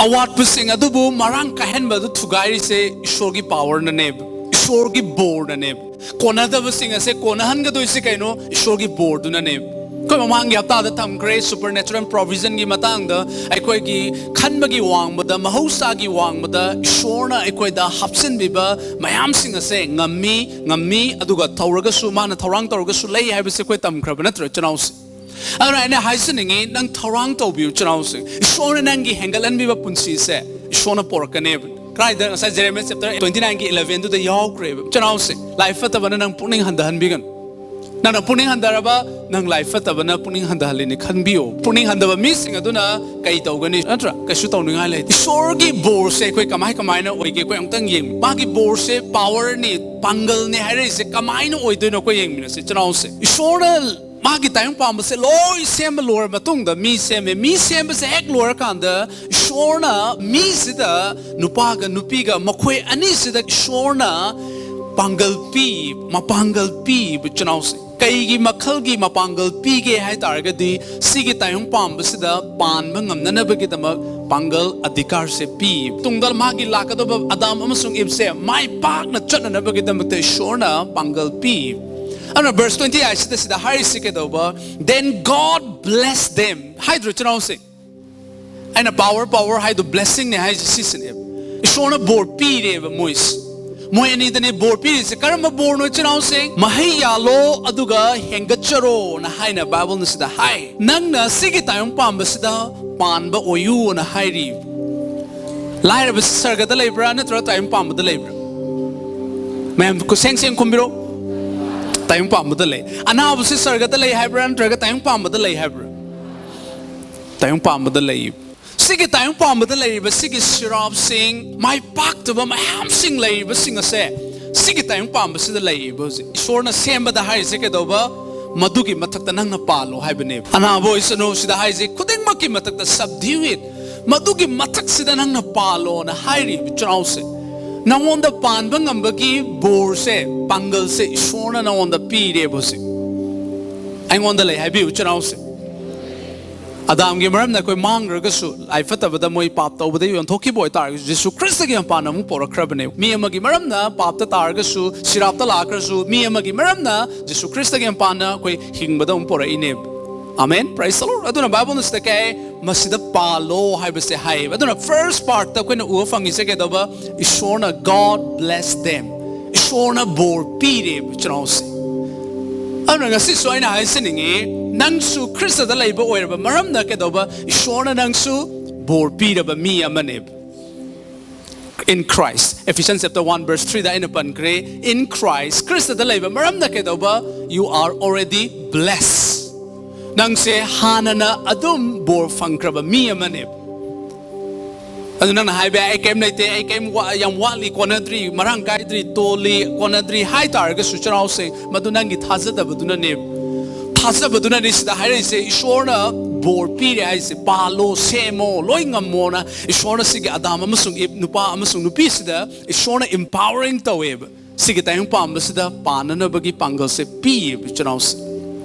ꯑꯋꯥꯠꯄꯁꯤꯡ ꯑꯗꯨꯕꯨ ꯃꯔꯥꯡ ꯀꯥꯏꯍꯟꯕ ꯑꯗꯨ ꯊꯨꯒꯥꯏꯔꯤꯁꯦ ꯏꯁꯣꯔꯒꯤ ꯄꯥꯋꯔꯅꯅꯦꯕ, ꯏꯁꯣꯔꯒꯤ ꯕꯣꯔꯅꯅꯦꯕ꯫ ꯀꯣꯟꯅꯗꯕꯁꯤꯡ ꯑꯁꯦ ꯀꯣꯟꯅꯍꯟꯒꯗꯣꯏꯁꯤ ꯀꯩꯅꯣ? ꯏꯁꯣꯔꯒꯤ ꯕꯣꯔꯗꯨꯅꯅꯦꯕ꯫ ꯑꯩꯈꯣꯏ ꯃꯃꯥꯡꯒꯤ ꯍꯞꯇꯥꯗ ꯊꯝꯈ꯭ꯔꯦ ꯁꯨꯄꯔ ꯅꯦꯆꯔꯦꯜ ꯄ꯭ꯔꯣꯚꯤꯖꯟꯒꯤ ꯃꯇꯥꯡꯗ꯫ ꯑꯩꯈꯣꯏꯒꯤ ꯈꯟꯕꯒꯤ ꯋꯥꯡꯃꯗ, ꯃꯍꯧꯁꯥꯒꯤ ꯋꯥꯡꯃꯗ ꯏꯁꯣꯔꯅ ꯑꯩꯈꯣꯏꯗ ꯍꯥꯞꯆꯤꯟꯕꯤꯕ ꯃꯌꯥꯝꯁꯤꯡ ꯑꯁꯦ ꯉꯝꯃꯤ, ꯉꯝꯃꯤ, ꯑꯗꯨꯒ ꯇꯧꯔꯒꯁꯨ, ꯃꯥꯅ ꯊꯧꯔꯥꯡ ꯇꯧꯔꯒꯁꯨ ꯂꯩ ꯍꯥꯏꯕꯁꯦ ꯑꯩꯈꯣꯏ ꯇꯝꯈ꯭ꯔꯕ ꯅꯠꯇ꯭ꯔꯣ, ꯏꯆꯤꯟ ꯏꯅꯥꯎꯁꯦ? ꯑꯗꯨꯅ ꯑꯩꯅ ꯍꯥꯏꯖꯅꯤꯡꯉꯤ, ꯅꯪ ꯊꯧꯔꯥꯡ ꯇꯧꯕꯤꯌꯨ, ꯏꯆꯤꯟ ꯏꯅꯥꯎꯁꯦ꯫ ꯏꯁꯣꯔꯅ ꯅꯪꯒꯤ ꯍꯦꯟꯒꯠꯍꯟꯕꯤꯕ ꯄꯨꯟꯁꯤꯁꯦ ꯏꯁꯣꯔꯅ ꯄꯣꯔꯛꯀꯅꯦꯕ꯫ ꯀꯗꯥꯏꯗ? ꯉꯁꯥꯏ ꯖꯦꯔꯦꯃꯤꯌꯥ ꯆꯦꯞꯇꯔ ꯇ꯭ꯋꯦꯟꯇꯤ ꯅꯥꯏꯟꯒꯤ ꯏꯂꯦꯚꯦꯟꯗꯨꯗ ꯌꯥꯎꯈ꯭ꯔꯦꯕ, ꯏꯆꯤꯟ ꯏꯅꯥꯎꯁꯦ꯫ ꯂꯥꯏ ꯐꯠꯇꯕꯅ ꯅꯪ ꯄꯨꯛꯅꯤꯡ ꯍꯟꯊꯍꯟꯕꯤꯒꯅꯨ꯫ ꯅꯪꯅ ꯄꯨꯛꯅꯤꯡ ꯍꯟꯊꯔꯕ, ꯅꯪ ꯂꯥꯏ ꯐꯠꯇꯕꯅ ꯄꯨꯛꯅꯤꯡ ꯍꯟꯊꯍꯜꯂꯤꯅꯤ ꯈꯟꯕꯤꯌꯣ꯫ ꯄꯨꯛꯅꯤꯡ ꯍꯟꯊꯕ ꯃꯤꯁꯤꯡ ꯑꯗꯨꯅ ꯀꯩ ꯇꯧꯒꯅꯤ? ꯅꯠꯇ꯭ꯔꯥ? ꯀꯩꯁꯨ ꯇꯧꯅꯤꯡꯉꯥꯏ ꯂꯩꯇꯦ꯫ ꯏꯁꯣꯔꯒꯤ ꯕꯣꯔꯁꯦ ꯑꯩꯈꯣꯏ ꯀꯃꯥꯏ ꯀꯃꯥꯏꯅ ꯑꯣꯏꯒꯦ? ꯑꯩꯈꯣꯏ ꯑꯃꯨꯛꯇꯪ ꯌꯦꯡ꯫ ꯃꯥꯒꯤ ꯕꯣꯔꯁꯦ ꯄꯥꯋꯔꯅꯤ, ꯄꯥꯡꯒꯜꯅꯤ ꯍꯥꯏꯔꯛꯏꯁꯦ ꯀꯃꯥꯏꯅ ꯑꯣꯏꯗꯣꯏꯅꯣ? ꯑꯩꯈꯣꯏ ꯌꯦꯡꯃꯤꯟꯅꯁꯦ, ꯏꯆꯤꯟ ꯏꯅꯥꯎꯁꯦ꯫ ꯏꯁꯣꯔꯅ ꯃꯥꯒꯤ ꯇꯥꯏꯕꯪ ꯄꯥꯝꯕꯁꯦ ꯂꯣꯏ ꯁꯦꯝꯕ ꯂꯣꯏꯔ ꯃꯇꯨꯡꯗ ꯃꯤ ꯁꯦꯝꯃꯦ꯫ ꯃꯤ ꯁꯦꯝꯕꯁꯦ ꯍꯦꯛ ꯂꯣꯏꯔꯀꯥꯟꯗ ꯏꯁꯣꯔꯅ ꯃꯤꯁꯤꯗ, ꯅꯨꯄꯥꯒ ꯅꯨꯄꯤꯒ, ꯃꯈꯣꯏ ꯑꯅꯤꯁꯤꯗ ꯏꯁꯣꯔꯅ ꯄꯥꯡꯒꯜ ꯄꯤ, ꯃꯄꯥꯡꯒꯜ ꯄꯤꯕ, ꯏꯆꯤꯟ ꯏꯅꯥꯎꯁꯦ꯫ ꯀꯩꯒꯤ ꯃꯈꯜꯒꯤ ꯃꯄꯥꯡꯒꯜ ꯄꯤꯒꯦ ꯍꯥꯏ ꯇꯥꯔꯒꯗꯤ, ꯁꯤꯒꯤ ꯇꯥꯏꯕꯪ ꯄꯥꯝꯕꯁꯤꯗ ꯄꯥꯟꯕ ꯉꯝꯅꯅꯕꯒꯤꯗꯃꯛ ꯄꯥꯡꯒꯜ ꯑꯙꯤꯀꯥꯔꯁꯦ ꯄꯤ꯫ ꯇꯨꯡꯗ ꯃꯥꯒꯤ ꯂꯥꯛꯀꯗꯕ ꯑꯗꯥꯝ ꯑꯃꯁꯨꯡ ꯏꯞꯁꯦ ꯃꯥꯏ ꯄꯥꯛꯅ ꯆꯠꯅꯅꯕꯒꯤꯗꯃꯛꯇ ꯏꯁꯣꯔꯅ ꯄꯥꯡꯒꯜ ꯄꯤ꯫ ꯑꯗꯨꯅ ꯕꯔꯁ ꯇ꯭ꯋꯦꯟꯇꯤ ꯑꯩꯠꯁꯤꯗ ꯁꯤꯗ ꯍꯥꯏꯔꯤꯁꯤ ꯀꯩꯗꯧꯕ? "Then God bless them" ꯍꯥꯏꯗ꯭ꯔꯣ, ꯏꯆꯤꯟ ꯏꯅꯥꯎꯁꯦ? ꯑꯩꯅ ꯄꯥꯋꯔ, ꯄꯥꯋꯔ ꯍꯥꯏꯗꯣ ꯕ꯭ꯂꯦꯁꯤꯡꯅꯦ ꯍꯥꯏꯁꯦ ꯁꯤꯁꯤꯅꯦꯕ꯫ ꯏꯁꯣꯔꯅ ꯕꯣꯔ ꯄꯤꯔꯦꯕ ꯃꯣꯏꯁꯦ꯫ ꯃꯣꯏ ꯑꯅꯤꯗꯅꯦ ꯕꯣꯔ ꯄꯤꯔꯤꯁꯦ꯫ ꯀꯔꯝꯕ ꯕꯣꯔꯅꯣ, ꯏꯆꯤꯟ ꯏꯅꯥꯎꯁꯤꯡ? "ꯃꯍꯩ ꯌꯥꯜꯂꯣ ꯑꯗꯨꯒ ꯍꯦꯟꯒꯠꯆꯔꯣꯅ" ꯍꯥꯏꯅ ꯕꯥꯏꯕꯜꯅ ꯁꯤꯗ ꯍꯥꯏ꯫ ꯅꯪꯅ ꯁꯤꯒꯤ ꯇꯥꯏꯕꯪ ꯄꯥꯝꯕꯁꯤꯗ ꯄꯥꯟꯕ ꯑꯣꯏꯌꯨꯅ ꯍꯥꯏꯔꯤ꯫ ꯂꯥꯏꯔꯕꯁꯤ ꯁꯔꯒꯗ ꯂꯩꯕ꯭ꯔꯥ ꯅꯠꯇ꯭ꯔꯒ ꯇꯥꯏꯕꯪ ꯄꯥꯝꯕꯗ ꯂꯩꯕ꯭ꯔꯥ? ꯃꯌꯥꯝ ꯁꯦꯡ ꯁꯦꯡ ꯈꯨꯝꯕꯤꯔꯣ꯫ ꯇꯥꯏꯕꯪ ꯄꯥꯝꯕꯗ ꯂꯩ꯫ ꯑꯅꯥꯕꯁꯤ ꯁꯔꯒꯗ ꯂꯩ ꯍꯥꯏꯕ꯭ꯔꯥ ꯅꯠꯇ꯭ꯔꯒ ꯇꯥꯏꯕꯪ ꯄꯥꯝꯕꯗ ꯂꯩ ꯍꯥꯏꯕ꯭ꯔꯥ? ꯇꯥꯏꯕꯪ ꯄꯥꯝꯕꯗ ꯂꯩ꯫ ꯁꯤꯒꯤ ꯇꯥꯏꯕꯪ ꯄꯥꯝꯕꯗ ꯂꯩꯔꯤꯕ ꯁꯤꯒꯤ ꯁꯤꯔꯥꯞꯁꯤꯡ, ꯃꯥꯏ ꯄꯥꯛꯇꯕ ꯃꯌꯥꯝꯁꯤꯡ ꯂꯩꯔꯤꯕꯁꯤꯡ ꯑꯁꯦ ꯁꯤꯒꯤ ꯇꯥꯏꯕꯪ ꯄꯥꯝꯕꯁꯤꯗ ꯂꯩꯔꯤꯕ ꯍꯧꯖꯤꯛ꯫ ꯏꯁꯣꯔꯅ ꯁꯦꯝꯕꯗ ꯍꯥꯏꯔꯤꯁꯦ ꯀꯩꯗꯧꯕ? "ꯃꯗꯨꯒꯤ ꯃꯊꯛꯇ ꯅꯪꯅ ꯄꯥꯜꯂꯣ" ꯍꯥꯏꯕꯅꯦꯕ꯫ ꯑꯅꯥꯕ ꯑꯣꯏꯁꯅꯨ, ꯁꯤꯗ ꯍꯥꯏꯁꯦ ꯈꯨꯗꯤꯡꯃꯛꯀꯤ ꯃꯊꯛꯇ "subdue it", ꯃꯗꯨꯒꯤ ꯃꯊꯛꯁꯤꯗ ꯅꯪꯅ ꯄꯥꯜꯂꯣꯅ ꯍꯥꯏꯔꯤꯕ, ꯏꯆꯤꯟ ꯏꯅꯥꯎꯁꯦ꯫ ꯅꯉꯣꯟꯗ ꯄꯥꯟꯕ ꯉꯝꯕꯒꯤ ꯕꯣꯔꯁꯦ, ꯄꯥꯡꯒꯜꯁꯦ ꯏꯁꯣꯔꯅ ꯅꯉꯣꯟꯗ ꯄꯤꯔꯦꯕ ꯍꯧꯖꯤꯛ꯫ ꯑꯩꯉꯣꯟꯗ ꯂꯩ ꯍꯥꯏꯕꯤꯌꯨ, ꯏꯆꯤꯟ ꯏꯅꯥꯎꯁꯦ꯫ ꯑꯗꯥꯝꯒꯤ ꯃꯔꯝꯅ ꯑꯩꯈꯣꯏ ꯃꯥꯡꯈ꯭ꯔꯒꯁꯨ, ꯂꯥꯏ ꯐꯠꯇꯕꯗ ꯃꯣꯏ ꯄꯥꯞ ꯇꯧꯕꯗ ꯌꯣꯟꯊꯣꯛꯈꯤꯕ ꯑꯣꯏꯇꯥꯔꯒꯁꯨ, ꯖꯤꯁꯨ ꯈ꯭ꯔꯤꯁꯇꯒꯤ ꯃꯄꯥꯟꯅ ꯑꯃꯨꯛ ꯄꯣꯔꯛꯈ꯭ꯔꯕꯅꯦ꯫ ꯃꯤ ꯑꯃꯒꯤ ꯃꯔꯝꯅ ꯄꯥꯞꯇ ꯇꯥꯔꯒꯁꯨ, ꯁꯤꯔꯥꯞꯇ ꯂꯥꯛꯈ꯭ꯔꯁꯨ, ꯃꯤ ꯑꯃꯒꯤ ꯃꯔꯝꯅ ꯖꯤꯁꯨ ꯈ꯭ꯔꯤꯁꯇꯒꯤ ꯃꯄꯥꯟꯅ ꯑꯩꯈꯣꯏ ꯍꯤꯡꯕꯗ ꯑꯃꯨꯛ ꯄꯣꯔꯛꯏꯅꯦ꯫ Amen, praise the Lord꯫ ꯑꯗꯨꯅ ꯕꯥꯏꯕꯜꯅ ꯁꯤꯗ ꯀꯩ ꯍꯥꯏ? "ꯃꯁꯤꯗ ꯄꯥꯜꯂꯣ" ꯍꯥꯏꯕꯁꯦ ꯍꯥꯏꯌꯦꯕ꯫ ꯑꯗꯨꯅ first partꯇ ꯑꯩꯈꯣꯏꯅ ꯎꯕ ꯐꯪꯉꯤꯁꯦ ꯀꯩꯗꯧꯕ? ꯏꯁꯣꯔꯅ "God bless them", ꯏꯁꯣꯔꯅ ꯕꯣꯔ ꯄꯤꯔꯦꯕ, ꯏꯆꯤꯟ ꯏꯅꯥꯎꯁꯦ꯫ ꯑꯗꯨꯅ ꯉꯁꯤꯁꯨ ꯑꯩꯅ ꯍꯥꯏꯖꯅꯤꯡꯉꯤ, ꯅꯪꯁꯨ ꯈ꯭ꯔꯤꯁꯇꯗ ꯂꯩꯕ ꯑꯣꯏꯔꯕ ꯃꯔꯝꯅ ꯀꯩꯗꯧꯕ? ꯏꯁꯣꯔꯅ ꯅꯪꯁꯨ ꯕꯣꯔ ꯄꯤꯔꯕ ꯃꯤ ꯑꯃꯅꯦꯕ꯫ In Christ, Ephesians chapter one verse threeꯗ ꯑꯩꯅ ꯄꯟꯈ꯭ꯔꯦ, "In Christ", ꯈ꯭ꯔꯤꯁꯇꯗ ꯂꯩꯕ ꯃꯔꯝꯅ ꯀꯩꯗꯧꯕ? "You are already blessed", ꯅꯪꯁꯦ ꯍꯥꯟꯅꯅ ꯑꯗꯨꯝ ꯕꯣꯔ ꯐꯪꯈ꯭ꯔꯕ ꯃꯤ ꯑꯃꯅꯦꯕ꯫ ꯑꯗꯨ ꯅꯪꯅ ꯍꯥꯏꯕ ꯌꯥꯏ, "ꯑꯩ ꯀꯔꯤꯝ ꯂꯩꯇꯦ, ꯑꯩ ꯀꯔꯤꯝ ꯋꯥ-, ꯌꯥꯝ ꯋꯥꯠꯂꯤ, ꯀꯣꯟꯅꯗ꯭ꯔꯤ, ꯃꯔꯥꯡ ꯀꯥꯏꯗ꯭ꯔꯤ, ꯇꯣꯜꯂꯤ, ꯀꯣꯟꯅꯗ꯭ꯔꯤ" ꯍꯥꯏ ꯇꯥꯔꯒꯁꯨ, ꯏꯆꯤꯟ ꯏꯅꯥꯎꯁꯤꯡ, ꯃꯗꯨ ꯅꯪꯒꯤ ꯊꯥꯖꯗꯕꯗꯨꯅꯅꯦ꯫ ꯊꯥꯖꯕꯗꯨꯅꯅꯦ ꯁꯤꯗ ꯍꯥꯏꯔꯛꯏꯁꯦ, "ꯏꯁꯣꯔꯅ ꯕꯣꯔ ꯄꯤꯔꯦ" ꯍꯥꯏꯁꯦ, "ꯄꯥꯜꯂꯣ, ꯁꯦꯝꯃꯣ, ꯂꯣꯏ ꯉꯝꯃꯣꯅ" ꯏꯁꯣꯔꯅ ꯁꯤꯒꯤ ꯑꯗꯥꯝ ꯑꯃꯁꯨꯡ ꯏꯞ, ꯅꯨꯄꯥ ꯑꯃꯁꯨꯡ ꯅꯨꯄꯤꯁꯤꯗ ꯏꯁꯣꯔꯅ empowering ꯇꯧꯋꯦꯕ꯫ ꯁꯤꯒꯤ ꯇꯥꯏꯕꯪ ꯄꯥꯟꯕꯁꯤꯗ ꯄꯥꯟꯅꯅꯕꯒꯤ ꯄꯥꯡꯒꯜꯁꯦ ꯄꯤꯌꯦꯕ, ꯏꯆꯤꯟ ꯏꯅꯥꯎꯁꯦ꯫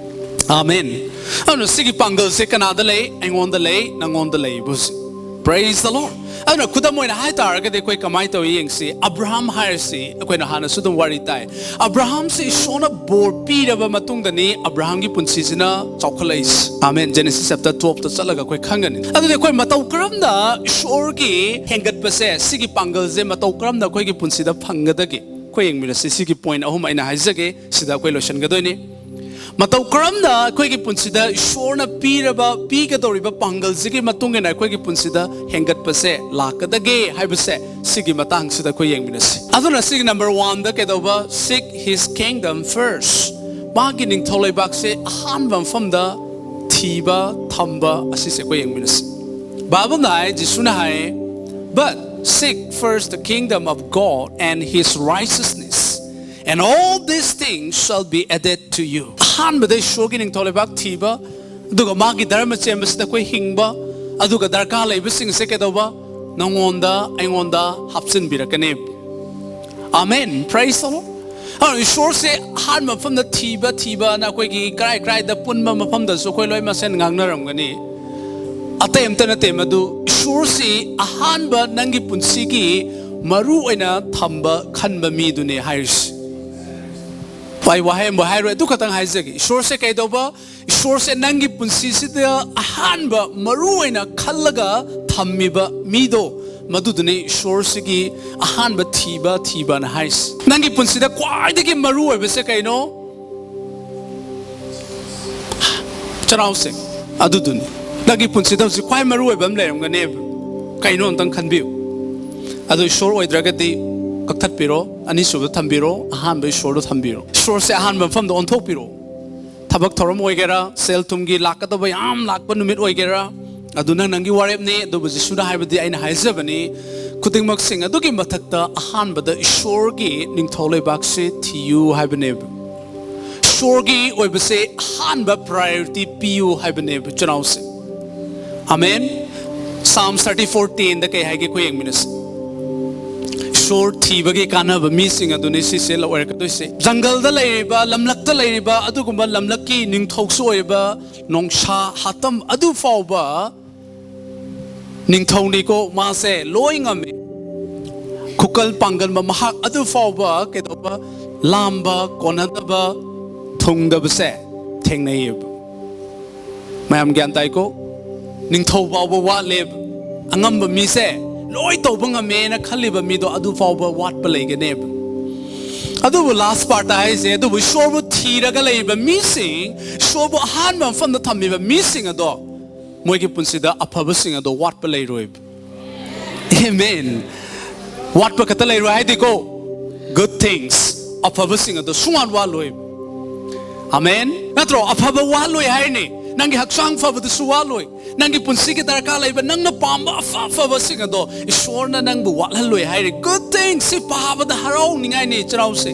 Amen꯫ ꯑꯗꯨꯅ ꯁꯤꯒꯤ ꯄꯥꯡꯒꯜꯁꯦ ꯀꯅꯥꯗ ꯂꯩ? ꯑꯩꯉꯣꯟꯗ ꯂꯩ, ꯅꯪꯉꯣꯟꯗ ꯂꯩꯕ ꯍꯧꯖꯤꯛ꯫ Praise the Lord꯫ ꯑꯗꯨꯅ ꯈꯨꯗꯝ ꯑꯣꯏꯅ ꯍꯥꯏ ꯇꯥꯔꯒꯗꯤ ꯑꯩꯈꯣꯏ ꯀꯃꯥꯏꯅ ꯇꯧꯏ ꯌꯦꯡꯁꯤ꯫ ꯑꯕ꯭ꯔꯥꯍꯥꯝ ꯍꯥꯏꯔꯁꯤ, ꯑꯩꯈꯣꯏꯅ ꯍꯥꯟꯅꯁꯨ ꯑꯗꯨꯝ ꯋꯥꯔꯤ ꯇꯥꯏ꯫ ꯑꯕ꯭ꯔꯥꯍꯥꯝꯁꯤ ꯏꯁꯣꯔꯅ ꯕꯣꯔ ꯄꯤꯔꯕ ꯃꯇꯨꯡꯗꯅꯤ ꯑꯕ꯭ꯔꯥꯍꯥꯝꯒꯤ ꯄꯨꯟꯁꯤꯁꯤꯅ ꯆꯥꯎꯈꯠꯂꯛꯏꯁꯤ꯫ Amen꯫ Genesis chapter twelveꯇ ꯆꯠꯂꯒ ꯑꯩꯈꯣꯏ ꯈꯪꯒꯅꯤ꯫ ꯑꯗꯨꯗꯤ ꯑꯩꯈꯣꯏ ꯃꯇꯧ ꯀꯔꯝꯅ ꯏꯁꯣꯔꯒꯤ ꯍꯦꯟꯒꯠꯄꯁꯦ, ꯁꯤꯒꯤ ꯄꯥꯡꯒꯜꯁꯦ ꯃꯇꯧ ꯀꯔꯝꯅ ꯑꯩꯈꯣꯏꯒꯤ ꯄꯨꯟꯁꯤꯗ ꯐꯪꯒꯗꯒꯦ? ꯑꯩꯈꯣꯏ ꯌꯦꯡꯃꯤꯟꯅꯁꯤ꯫ ꯁꯤꯒꯤ point ꯑꯍꯨꯝ ꯑꯩꯅ ꯍꯥꯏꯖꯒꯦ, ꯁꯤꯗ ꯑꯩꯈꯣꯏ ꯂꯣꯏꯁꯤꯟꯒꯗꯣꯏꯅꯤ꯫ ꯃꯇꯧ ꯀꯔꯝꯅ ꯑꯩꯈꯣꯏꯒꯤ ꯄꯨꯟꯁꯤꯗ ꯏꯁꯣꯔꯅ ꯄꯤꯔꯕ, ꯄꯤꯒꯗꯧꯔꯤꯕ ꯄꯥꯡꯒꯜꯁꯤꯒꯤ ꯃꯇꯨꯡ ꯏꯟꯅ ꯑꯩꯈꯣꯏꯒꯤ ꯄꯨꯟꯁꯤꯗ ꯍꯦꯟꯒꯠꯄꯁꯦ ꯂꯥꯛꯀꯗꯒꯦ ꯍꯥꯏꯕꯁꯦ ꯁꯤꯒꯤ ꯃꯇꯥꯡꯁꯤꯗ ꯑꯩꯈꯣꯏ ꯌꯦꯡꯃꯤꯟꯅꯁꯤ꯫ ꯑꯗꯨꯅ ꯁꯤꯒꯤ number oneꯗ ꯀꯩꯗꯧꯕ? "Seek his kingdom first"꯫ ꯃꯥꯒꯤ ꯅꯤꯡꯊꯧ ꯂꯩꯕꯥꯛꯁꯦ ꯑꯍꯥꯟꯕ ꯃꯐꯝꯗ ꯊꯤꯕ, ꯊꯝꯕ ꯑꯁꯤꯁꯦ ꯑꯩꯈꯣꯏ ꯌꯦꯡꯃꯤꯟꯅꯁꯤ꯫ ꯕꯥꯏꯕꯜꯅ ꯍꯥꯏ, ꯖꯤꯁꯨꯅ ꯍꯥꯏ, "But seek first the kingdom of God and his righteousness, and all these things shall be added to you"꯫ ꯑꯍꯥꯟꯕꯗ ꯏꯁꯣꯔꯒꯤ ꯅꯤꯡꯊꯧ ꯂꯩꯕꯥꯛ ꯊꯤꯕ, ꯑꯗꯨꯒ ꯃꯥꯒꯤ ꯙꯔꯃ ꯆꯦꯟꯕꯁꯤꯗ ꯑꯩꯈꯣꯏ ꯍꯤꯡꯕ, ꯑꯗꯨꯒ ꯗꯔꯀꯥꯔ ꯂꯩꯕꯁꯤꯡꯁꯦ ꯀꯩꯗꯧꯕ? ꯅꯉꯣꯟꯗ, ꯑꯩꯉꯣꯟꯗ ꯍꯥꯞꯆꯤꯟꯕꯤꯔꯛꯀꯅꯤ꯫ Amen, praise the Lord꯫ ꯑꯗꯨꯅ ꯏꯁꯣꯔꯁꯦ ꯑꯍꯥꯟꯕ ꯃꯐꯝꯗ ꯊꯤꯕ, ꯊꯤꯕꯅ ꯑꯩꯈꯣꯏꯒꯤ ꯀꯔꯥꯏ ꯀꯔꯥꯏꯗ ꯄꯨꯟꯕ ꯃꯐꯝꯗꯁꯨ ꯑꯩꯈꯣꯏ ꯂꯣꯏ ꯃꯁꯦꯟ ꯉꯥꯡꯅꯔꯝꯒꯅꯤ꯫ ꯑꯇꯩ ꯑꯝꯇ ꯅꯠꯇꯦ ꯃꯗꯨ, ꯏꯁꯣꯔꯁꯤ ꯑꯍꯥꯟꯕ ꯅꯪꯒꯤ ꯄꯨꯟꯁꯤꯒꯤ ꯃꯔꯨ ꯑꯣꯏꯅ ꯊꯝꯕ, ꯈꯟꯕ ꯃꯤꯗꯨꯅꯦ ꯍꯥꯏꯔꯤꯁꯤ꯫ ꯑꯩ ꯋꯥꯍꯩ ꯑꯃꯕꯨ ꯍꯥꯏꯔꯣꯏ, ꯑꯗꯨ ꯈꯛꯇꯪ ꯍꯥꯏꯖꯒꯦ꯫ ꯏꯁꯣꯔꯁꯦ ꯀꯩꯗꯧꯕ? ꯏꯁꯣꯔꯁꯦ ꯅꯪꯒꯤ ꯄꯨꯟꯁꯤꯁꯤꯗ ꯑꯍꯥꯟꯕ ꯃꯔꯨ ꯑꯣꯏꯅ ꯈꯜꯂꯒ ꯊꯝꯃꯤꯕ ꯃꯤꯗꯣ, ꯃꯗꯨꯗꯨꯅꯤ ꯏꯁꯣꯔꯁꯤꯒꯤ ꯑꯍꯥꯟꯕ ꯊꯤꯕ, ꯊꯤꯕꯅ ꯍꯥꯏꯁꯤ꯫ ꯅꯪꯒꯤ ꯄꯨꯟꯁꯤꯗ ꯈ꯭ꯋꯥꯏꯗꯒꯤ ꯃꯔꯨ ꯑꯣꯏꯕꯁꯦ ꯀꯩꯅꯣ? ꯆꯅꯥꯎꯁꯦ, ꯑꯗꯨꯗꯨꯅꯤ꯫ ꯅꯪꯒꯤ ꯄꯨꯟꯁꯤꯗ ꯍꯧꯖꯤꯛ ꯈ꯭ꯋꯥꯏ ꯃꯔꯨ ꯑꯣꯏꯕ ꯑꯃ ꯂꯩꯔꯝꯒꯅꯦꯕ꯫ ꯀꯩꯅꯣ ꯑꯝꯇꯪ ꯈꯟꯕꯤꯌꯨ꯫ ꯑꯗꯨ ꯏꯁꯣꯔ ꯑꯣꯏꯗ꯭ꯔꯒꯗꯤ ꯀꯛꯊꯠꯄꯤꯔꯣ, ꯑꯅꯤꯁꯨꯕꯗ ꯊꯝꯕꯤꯔꯣ, ꯑꯍꯥꯟꯕ ꯏꯁꯣꯔꯗꯣ ꯊꯝꯕꯤꯔꯣ꯫ ꯏꯁꯣꯔꯁꯦ ꯑꯍꯥꯟꯕ ꯃꯐꯝꯗ ꯑꯣꯟꯊꯣꯛꯄꯤꯔꯣ꯫ ꯊꯕꯛ ꯊꯧꯔꯝ ꯑꯣꯏꯒꯦꯔꯥ, ꯁꯦꯜ ꯊꯨꯝꯒꯤ ꯂꯥꯛꯀꯗꯕ ꯌꯥꯝ ꯂꯥꯛꯄ ꯅꯨꯃꯤꯠ ꯑꯣꯏꯒꯦꯔꯥ, ꯑꯗꯨ ꯅꯪ ꯅꯪꯒꯤ ꯋꯥꯔꯦꯞꯅꯤ꯫ ꯑꯗꯨꯕꯨ ꯖꯤꯁꯨꯅ ꯍꯥꯏꯕꯗꯤ ꯑꯩꯅ ꯍꯥꯏꯖꯕꯅꯤ, ꯈꯨꯗꯤꯡꯃꯛꯁꯤꯡ ꯑꯗꯨꯒꯤ ꯃꯊꯛꯇ ꯑꯍꯥꯟꯕꯗ ꯏꯁꯣꯔꯒꯤ ꯅꯤꯡꯊꯧ ꯂꯩꯕꯥꯛꯁꯦ ꯊꯤꯌꯨ ꯍꯥꯏꯕꯅꯦꯕ꯫ ꯏꯁꯣꯔꯒꯤ ꯑꯣꯏꯕꯁꯦ ꯑꯍꯥꯟꯕ priority ꯄꯤꯌꯨ ꯍꯥꯏꯕꯅꯦꯕ, ꯆꯅꯥꯎꯁꯦ꯫ Amen. Psalm thirty four ten ꯗ ꯀꯩ ꯍꯥꯏꯒꯦ? ꯑꯩꯈꯣꯏ ꯌꯦꯡꯃꯤꯟꯅꯁꯤ꯫ ꯏꯁꯣꯔ ꯊꯤꯕꯒꯤ ꯀꯥꯟꯅꯕ ꯃꯤꯁꯤꯡ ꯑꯗꯨꯅꯤ ꯁꯤꯁꯦ ꯑꯣꯏꯔꯛꯀꯗꯣꯏꯁꯦ꯫ ꯖꯪꯒꯜꯗ ꯂꯩꯔꯤꯕ, ꯂꯝꯂꯛꯇ ꯂꯩꯔꯤꯕ, ꯑꯗꯨꯒꯨꯝꯕ ꯂꯝꯂꯛꯀꯤ ꯅꯤꯡꯊꯧꯁꯨ ꯑꯣꯏꯔꯤꯕ ꯅꯣꯡꯁꯥ ꯍꯥꯇꯝ ꯑꯗꯨ ꯐꯥꯎꯕ ꯅꯤꯡꯊꯧꯅꯤꯀꯣ, ꯃꯥꯁꯦ ꯂꯣꯏ ꯉꯝꯃꯦ꯫ ꯈꯨꯀꯜ ꯄꯥꯡꯒꯟꯕ ꯃꯍꯥꯛ ꯑꯗꯨ ꯐꯥꯎꯕ ꯀꯩꯗꯧꯕ? ꯂꯥꯝꯕ, ꯀꯣꯟꯅꯗꯕ, ꯊꯨꯡꯗꯕꯁꯦ ꯊꯦꯡꯅꯩꯌꯦꯕ꯫ ꯃꯌꯥꯝ ꯒ꯭ꯌꯥꯟ ꯇꯥꯏꯀꯣ? ꯅꯤꯡꯊꯧ ꯐꯥꯎꯕ ꯋꯥꯠꯂꯦꯕ꯫ ꯑꯉꯝꯕ ꯃꯤꯁꯦ ꯂꯣꯏ ꯇꯧꯕ ꯉꯝꯃꯦꯅ ꯈꯜꯂꯤꯕ ꯃꯤꯗꯣ ꯑꯗꯨ ꯐꯥꯎꯕ ꯋꯥꯠꯄ ꯂꯩꯒꯅꯦꯕ꯫ ꯑꯗꯨꯕꯨ last part ꯍꯥꯏꯁꯦ, ꯑꯗꯨꯕꯨ ꯏꯁꯣꯔꯕꯨ ꯊꯤꯔꯒ ꯂꯩꯔꯤꯕ ꯃꯤꯁꯤꯡ, ꯏꯁꯣꯔꯕꯨ ꯑꯍꯥꯟꯕ ꯃꯐꯝꯗ ꯊꯝꯃꯤꯕ ꯃꯤꯁꯤꯡ ꯑꯗꯣ, ꯃꯣꯏꯒꯤ ꯄꯨꯟꯁꯤꯗ ꯑꯐꯕꯁꯤꯡ ꯑꯗꯣ ꯋꯥꯠꯄ ꯂꯩꯔꯣꯏꯕ꯫ ꯑꯦꯃꯦꯟ꯫ ꯋꯥꯠꯄ ꯈꯛꯇ ꯂꯩꯔꯣꯏ ꯍꯥꯏꯗꯤꯀꯣ, good things, ꯑꯐꯕꯁꯤꯡ ꯑꯗꯣ ꯁꯨꯡꯋꯥꯠ ꯋꯥꯠꯂꯣꯏ꯫ ꯑꯃꯦꯟ꯫ ꯅꯠꯇ꯭ꯔꯣ? ꯑꯐꯕ ꯋꯥꯠꯂꯣꯏ ꯍꯥꯏꯔꯤꯅꯤ꯫ ꯅꯪꯒꯤ ꯍꯛꯆꯥꯡ ꯐꯕꯗꯁꯨ ꯋꯥꯠꯂꯣꯏ, ꯅꯪꯒꯤ ꯄꯨꯟꯁꯤꯒꯤ ꯗꯔꯀꯥꯔ ꯂꯩꯕ, ꯅꯪꯅ ꯄꯥꯝꯕ ꯑꯐ ꯑꯐꯕꯁꯤꯡ ꯑꯗꯣ ꯏꯁꯣꯔꯅ ꯅꯪꯕꯨ ꯋꯥꯠꯍꯜꯂꯣꯏ ꯍꯥꯏꯔꯤ꯫ Good things, ꯁꯤ ꯄꯥꯕꯗ ꯍꯔꯥꯎꯅꯤꯡꯉꯥꯏꯅꯤ, ꯆꯅꯥꯎꯁꯦ꯫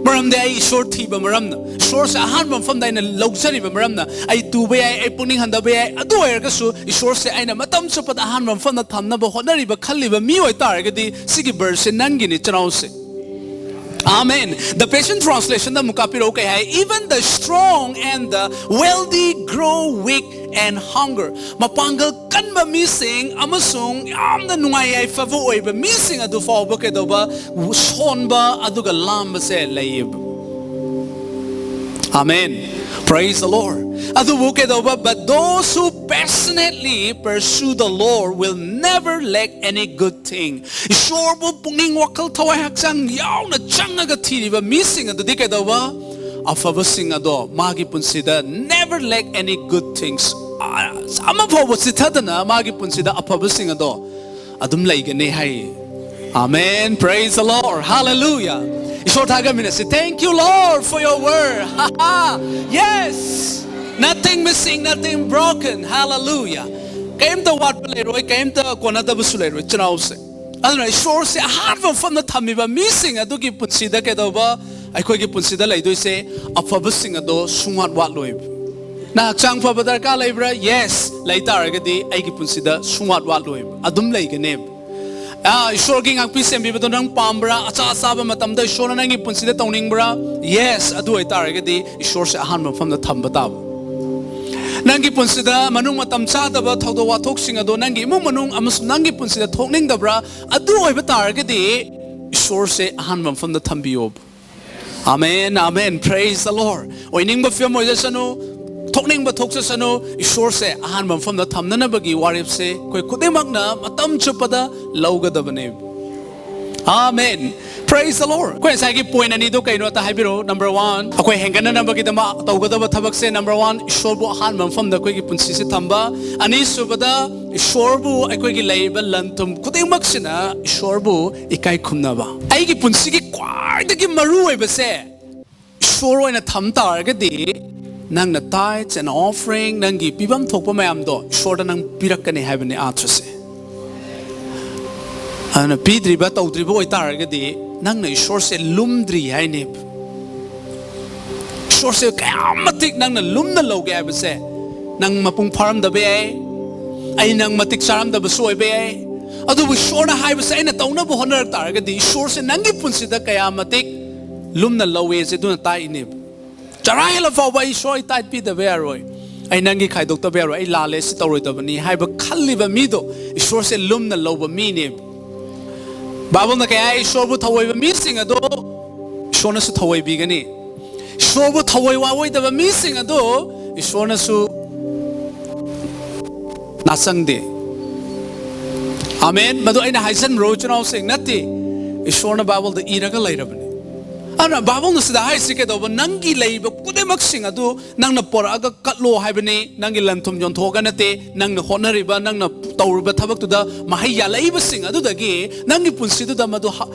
ꯃꯔꯝꯗꯤ ꯑꯩ ꯏꯁꯣꯔ ꯊꯤꯕ ꯃꯔꯝꯅ, ꯏꯁꯣꯔꯁꯦ ꯑꯍꯥꯟꯕ ꯃꯐꯝꯗ ꯑꯩꯅ ꯂꯧꯖꯔꯤꯕ ꯃꯔꯝꯅ, ꯑꯩ ꯇꯨꯕ ꯌꯥꯏ, ꯑꯩ ꯄꯨꯛꯅꯤꯡ ꯍꯟꯊꯕ ꯌꯥꯏ, ꯑꯗꯨ ꯑꯣꯏꯔꯒꯁꯨ ꯏꯁꯣꯔꯁꯦ ꯑꯩꯅ ꯃꯇꯝ ꯆꯨꯞꯄꯗ ꯑꯍꯥꯟꯕ ꯃꯐꯝꯗ ꯊꯝꯅꯕ ꯍꯣꯠꯅꯔꯤꯕ, ꯈꯜꯂꯤꯕ ꯃꯤ ꯑꯣꯏꯇꯥꯔꯒꯗꯤ, ꯁꯤꯒꯤ verse say ꯅꯪꯒꯤꯅꯤ, ꯆꯅꯥꯎꯁꯦ꯫ Amen. The Passion Translation ꯗ ꯑꯃꯨꯛ ꯀꯥꯞꯄꯤꯔꯛꯎ, ꯀꯩ ꯍꯥꯏ? "Even the strong and the wealthy grow weak and hunger." ꯃꯄꯥꯡꯒꯜ ꯀꯟꯕ ꯃꯤꯁꯤꯡ ꯑꯃꯁꯨꯡ ꯌꯥꯝꯅ ꯅꯨꯡꯉꯥꯏ ꯌꯥꯏꯐꯕ ꯑꯣꯏꯕ ꯃꯤꯁꯤꯡ ꯑꯗꯨ ꯐꯥꯎꯕ ꯀꯩꯗꯧꯕ? ꯁꯣꯟꯕ ꯑꯗꯨꯒ ꯂꯥꯝꯕꯁꯦ ꯂꯩꯌꯦꯕ꯫ Amen. Praise the Lord. ꯑꯗꯨꯕꯨ ꯀꯩꯗꯧꯕ? "But those who passionately pursue the Lord will never lack any good thing." ꯏꯁꯣꯔꯕꯨ ꯄꯨꯛꯅꯤꯡ, ꯋꯥꯈꯜ, ꯊꯋꯥꯏ, ꯍꯛꯆꯥꯡ ꯌꯥꯎꯅ ꯆꯪꯉꯒ ꯊꯤꯔꯤꯕ ꯃꯤꯁꯤꯡ ꯑꯗꯨꯗꯤ ꯀꯩꯗꯧꯕ? ꯑꯐꯕꯁꯤꯡ ꯑꯗꯣ ꯃꯥꯒꯤ ꯄꯨꯟꯁꯤꯗ never lack any good things. ꯑ, ꯑꯃ ꯐꯥꯎꯕ ꯆꯤꯠꯊꯗꯅ ꯃꯥꯒꯤ ꯄꯨꯟꯁꯤꯗ ꯑꯐꯕꯁꯤꯡ ꯑꯗꯣ ꯑꯗꯨꯝ ꯂꯩꯒꯅꯤ ꯍꯥꯏ꯫ Amen. Praise the Lord. Hallelujah. ꯏꯁꯣꯔ ꯊꯥꯒꯠꯃꯤꯟꯅꯁꯤ. "Thank you, Lord, for your word." Yes. Nothing missing, nothing broken. Hallelujah. ꯀꯩꯝꯇ ꯋꯥꯠꯄ ꯂꯩꯔꯣꯏ, ꯀꯩꯝꯇ ꯀꯣꯟꯅꯗꯕꯁꯨ ꯂꯩꯔꯣꯏ, ꯆꯤꯜꯍꯥꯎꯁꯦ꯫ ꯑꯗꯨꯅ ꯏꯁꯣꯔꯁꯦ ꯑꯍꯥꯟꯕ ꯃꯐꯝꯗ ꯊꯝꯃꯤꯕ ꯃꯤꯁꯤꯡ ꯑꯗꯨꯒꯤ ꯄꯨꯟꯁꯤꯗ ꯀꯩꯗꯧꯕ? ꯑꯩꯈꯣꯏꯒꯤ ꯄꯨꯟꯁꯤꯗ ꯂꯩꯗꯣꯏꯁꯦ ꯑꯐꯕꯁꯤꯡ ꯑꯗꯣ ꯁꯨꯡꯋꯥꯠ ꯋꯥꯠꯂꯣꯏꯕ꯫ ꯅꯪ ꯍꯛꯆꯥꯡ ꯐꯕ ꯗꯔꯀꯥꯔ ꯂꯩꯕ꯭ꯔꯥ? Yes. ꯂꯩ ꯇꯥꯔꯒꯗꯤ ꯑꯩꯒꯤ ꯄꯨꯟꯁꯤꯗ ꯁꯨꯡꯋꯥꯠ ꯋꯥꯠꯂꯣꯏꯕ, ꯑꯗꯨꯝ ꯂꯩꯒꯅꯦꯕ꯫ ꯑꯥ, ꯏꯁꯣꯔꯒꯤ ꯉꯥꯛꯄꯤ ꯁꯦꯟꯕꯤꯕꯗꯣ ꯅꯪ ꯄꯥꯝꯕ꯭ꯔꯥ? ꯑꯆꯥ ꯑꯆꯥꯕ ꯃꯇꯝꯗ ꯏꯁꯣꯔꯅ ꯅꯪꯒꯤ ꯄꯨꯟꯁꯤꯗ ꯇꯧꯅꯤꯡꯕ꯭ꯔꯥ? Yes. ꯑꯗꯨ ꯑꯣꯏꯇꯥꯔꯒꯗꯤ ꯏꯁꯣꯔꯁꯦ ꯑꯍꯥꯟꯕ ꯃꯐꯝꯗ ꯊꯝꯕ ꯇꯥꯕ꯫ ꯅꯪꯒꯤ ꯄꯨꯟꯁꯤꯗ ꯃꯅꯨꯡ ꯃꯇꯝ ꯆꯥꯗꯕ ꯊꯧꯗꯣꯛ ꯋꯥꯊꯣꯛꯁꯤꯡ ꯑꯗꯣ ꯅꯪꯒꯤ ꯏꯃꯨꯡ ꯃꯅꯨꯡ ꯑꯃꯁꯨꯡ ꯅꯪꯒꯤ ꯄꯨꯟꯁꯤꯗ ꯊꯣꯛꯅꯤꯡꯗꯕ꯭ꯔꯥ? ꯑꯗꯨ ꯑꯣꯏꯕ ꯇꯥꯔꯒꯗꯤ ꯏꯁꯣꯔꯁꯦ ꯑꯍꯥꯟꯕ ꯃꯐꯝꯗ ꯊꯝꯕꯤꯌꯣꯕ꯫ Amen, amen. Praise the Lord. ꯑꯣꯏꯅꯤꯡꯕ ꯐꯤꯕꯝ ꯑꯣꯏꯖꯁꯅꯨ, ꯊꯣꯛꯅꯤꯡꯕ ꯊꯣꯛꯆꯁꯅꯨ, ꯏꯁꯣꯔꯁꯦ ꯑꯍꯥꯟꯕ ꯃꯐꯝꯗ ꯊꯝꯅꯅꯕꯒꯤ ꯋꯥꯔꯦꯞꯁꯦ ꯑꯩꯈꯣꯏ ꯈꯨꯗꯤꯡꯃꯛꯅ ꯃꯇꯝ ꯆꯨꯞꯄꯗ ꯂꯧꯒꯗꯕꯅꯦ꯫ Amen. Praise the Lord. ꯑꯩꯈꯣꯏ ꯉꯁꯥꯏꯒꯤ point ꯑꯅꯤꯗꯣ ꯀꯩꯅꯣ ꯑꯝꯇ ꯍꯥꯏꯕꯤꯔꯛꯑꯣ꯫ Number one, ꯑꯩꯈꯣꯏ ꯍꯦꯟꯒꯠꯅꯅꯕꯒꯤꯗꯃꯛ ꯇꯧꯒꯗꯕ ꯊꯕꯛꯁꯦ, number one, ꯏꯁꯣꯔꯕꯨ ꯑꯍꯥꯟꯕ ꯃꯐꯝꯗ ꯑꯩꯈꯣꯏꯒꯤ ꯄꯨꯟꯁꯤꯁꯦ ꯊꯝꯕ꯫ ꯑꯅꯤꯁꯨꯕꯗ, ꯏꯁꯣꯔꯕꯨ ꯑꯩꯈꯣꯏꯒꯤ ꯂꯩꯔꯤꯕ ꯂꯟ ꯊꯨꯝ ꯈꯨꯗꯤꯡꯃꯛꯁꯤꯅ ꯏꯁꯣꯔꯕꯨ ꯏꯀꯥꯏ ꯈꯨꯝꯅꯕ꯫ ꯑꯩꯒꯤ ꯄꯨꯟꯁꯤꯒꯤ ꯈ꯭ꯋꯥꯏꯗꯒꯤ ꯃꯔꯨ ꯑꯣꯏꯕꯁꯦ ꯏꯁꯣꯔ ꯑꯣꯏꯅ ꯊꯝ ꯇꯥꯔꯒꯗꯤ, ꯅꯪꯅ tithes and offering, ꯅꯪꯒꯤ ꯄꯤꯐꯝ ꯊꯣꯛꯄ ꯃꯌꯥꯝꯗꯣ ꯏꯁꯣꯔꯗ ꯅꯪ ꯄꯤꯔꯛꯀꯅꯤ ꯍꯥꯏꯕꯅꯤ ꯑꯥꯔꯊꯁꯦ꯫ ꯑꯗꯨꯅ ꯄꯤꯗ꯭ꯔꯤꯕ, ꯇꯧꯗ꯭ꯔꯤꯕ ꯑꯣꯏꯇꯥꯔꯒꯗꯤ ꯅꯪꯅ ꯏꯁꯣꯔꯁꯦ ꯂꯨꯝꯗ꯭ꯔꯤ ꯍꯥꯏꯅꯦꯕ꯫ ꯏꯁꯣꯔꯁꯦ ꯀꯌꯥꯝ ꯃꯇꯤꯛ ꯅꯪꯅ ꯂꯨꯝꯅ ꯂꯧꯒꯦ ꯍꯥꯏꯕꯁꯦ, ꯅꯪ ꯃꯄꯨꯡ ꯐꯥꯔꯝꯗꯕ ꯌꯥꯏ, ꯑꯩ ꯅꯪ ꯃꯇꯤꯛ ꯆꯥꯔꯝꯗꯕꯁꯨ ꯑꯣꯏꯕ ꯌꯥꯏ, ꯑꯗꯨꯕꯨ ꯏꯁꯣꯔꯅ ꯍꯥꯏꯕꯁꯦ ꯑꯩꯅ ꯇꯧꯅꯕ ꯍꯣꯠꯅꯔꯛ ꯇꯥꯔꯒꯗꯤ ꯏꯁꯣꯔꯁꯦ ꯅꯪꯒꯤ ꯄꯨꯟꯁꯤꯗ ꯀꯌꯥ ꯃꯇꯤꯛ ꯂꯨꯝꯅ ꯂꯧꯋꯦꯁꯦ ꯑꯗꯨꯅ ꯇꯥꯛꯏꯅꯦꯕ꯫ ꯆꯔꯥ ꯍꯦꯜꯂ ꯐꯥꯎꯕ ꯑꯩ ꯏꯁꯣꯔ, ꯑꯩ ꯇꯥꯏꯠ ꯄꯤꯗꯕ ꯌꯥꯔꯣꯏ, ꯑꯩ ꯅꯪꯒꯤ ꯈꯥꯏꯗꯣꯛꯇꯕ ꯌꯥꯔꯣꯏ, ꯑꯩ ꯂꯥꯜꯂꯦ, ꯁꯤ ꯇꯧꯔꯣꯏꯗꯕꯅꯤ ꯍꯥꯏꯕ ꯈꯜꯂꯤꯕ ꯃꯤꯗꯣ ꯏꯁꯣꯔꯁꯦ ꯂꯨꯝꯅ ꯂꯧꯕ ꯃꯤꯅꯦꯕ꯫ ꯕꯥꯏꯕꯜꯅ ꯀꯩ ꯍꯥꯏ? ꯏꯁꯣꯔꯕꯨ ꯊꯧꯑꯣꯏꯕ ꯃꯤꯁꯤꯡ ꯑꯗꯣ ꯏꯁꯣꯔꯅꯁꯨ ꯊꯧꯑꯣꯏꯕꯤꯒꯅꯤ꯫ ꯏꯁꯣꯔꯕꯨ ꯊꯧꯑꯣꯏ ꯋꯥꯑꯣꯏꯗꯕ ꯃꯤꯁꯤꯡ ꯑꯗꯣ ꯏꯁꯣꯔꯅꯁꯨ ꯅꯥꯆꯪꯗꯦ꯫ ꯑꯃꯦꯟ꯫ ꯃꯗꯨ ꯑꯩꯅ ꯍꯥꯏꯖꯟꯕ꯭ꯔꯣ, ꯏꯆꯤꯟ ꯏꯅꯥꯎꯁꯤꯡ? ꯅꯠꯇꯦ꯫ ꯏꯁꯣꯔꯅ ꯕꯥꯏꯕꯜꯗ ꯏꯔꯒ ꯂꯩꯔꯕꯅꯤ꯫ ꯑꯗꯨꯅ ꯕꯥꯏꯕꯜꯅ ꯁꯤꯗ ꯍꯥꯏꯔꯤꯁꯤ ꯀꯩꯗꯧꯕ? ꯅꯪꯒꯤ ꯂꯩꯔꯤꯕ ꯈꯨꯗꯤꯡꯃꯛꯁꯤꯡ ꯑꯗꯨ ꯅꯪꯅ ꯄꯣꯔꯛꯑꯒ ꯀꯠꯂꯣ ꯍꯥꯏꯕꯅꯤ꯫ ꯅꯪꯒꯤ ꯂꯟ ꯊꯨꯝ ꯌꯣꯟꯊꯣꯛꯑꯒ ꯅꯠꯇꯦ, ꯅꯪꯅ ꯍꯣꯠꯅꯔꯤꯕ, ꯅꯪꯅ ꯇꯧꯔꯤꯕ ꯊꯕꯛꯇꯨꯗ ꯃꯍꯩ ꯌꯥꯜꯂꯛꯏꯕꯁꯤꯡ ꯑꯗꯨꯗꯒꯤ ꯅꯪꯒꯤ ꯄꯨꯟꯁꯤꯗꯨꯗ ꯃꯗꯨ ꯍ-,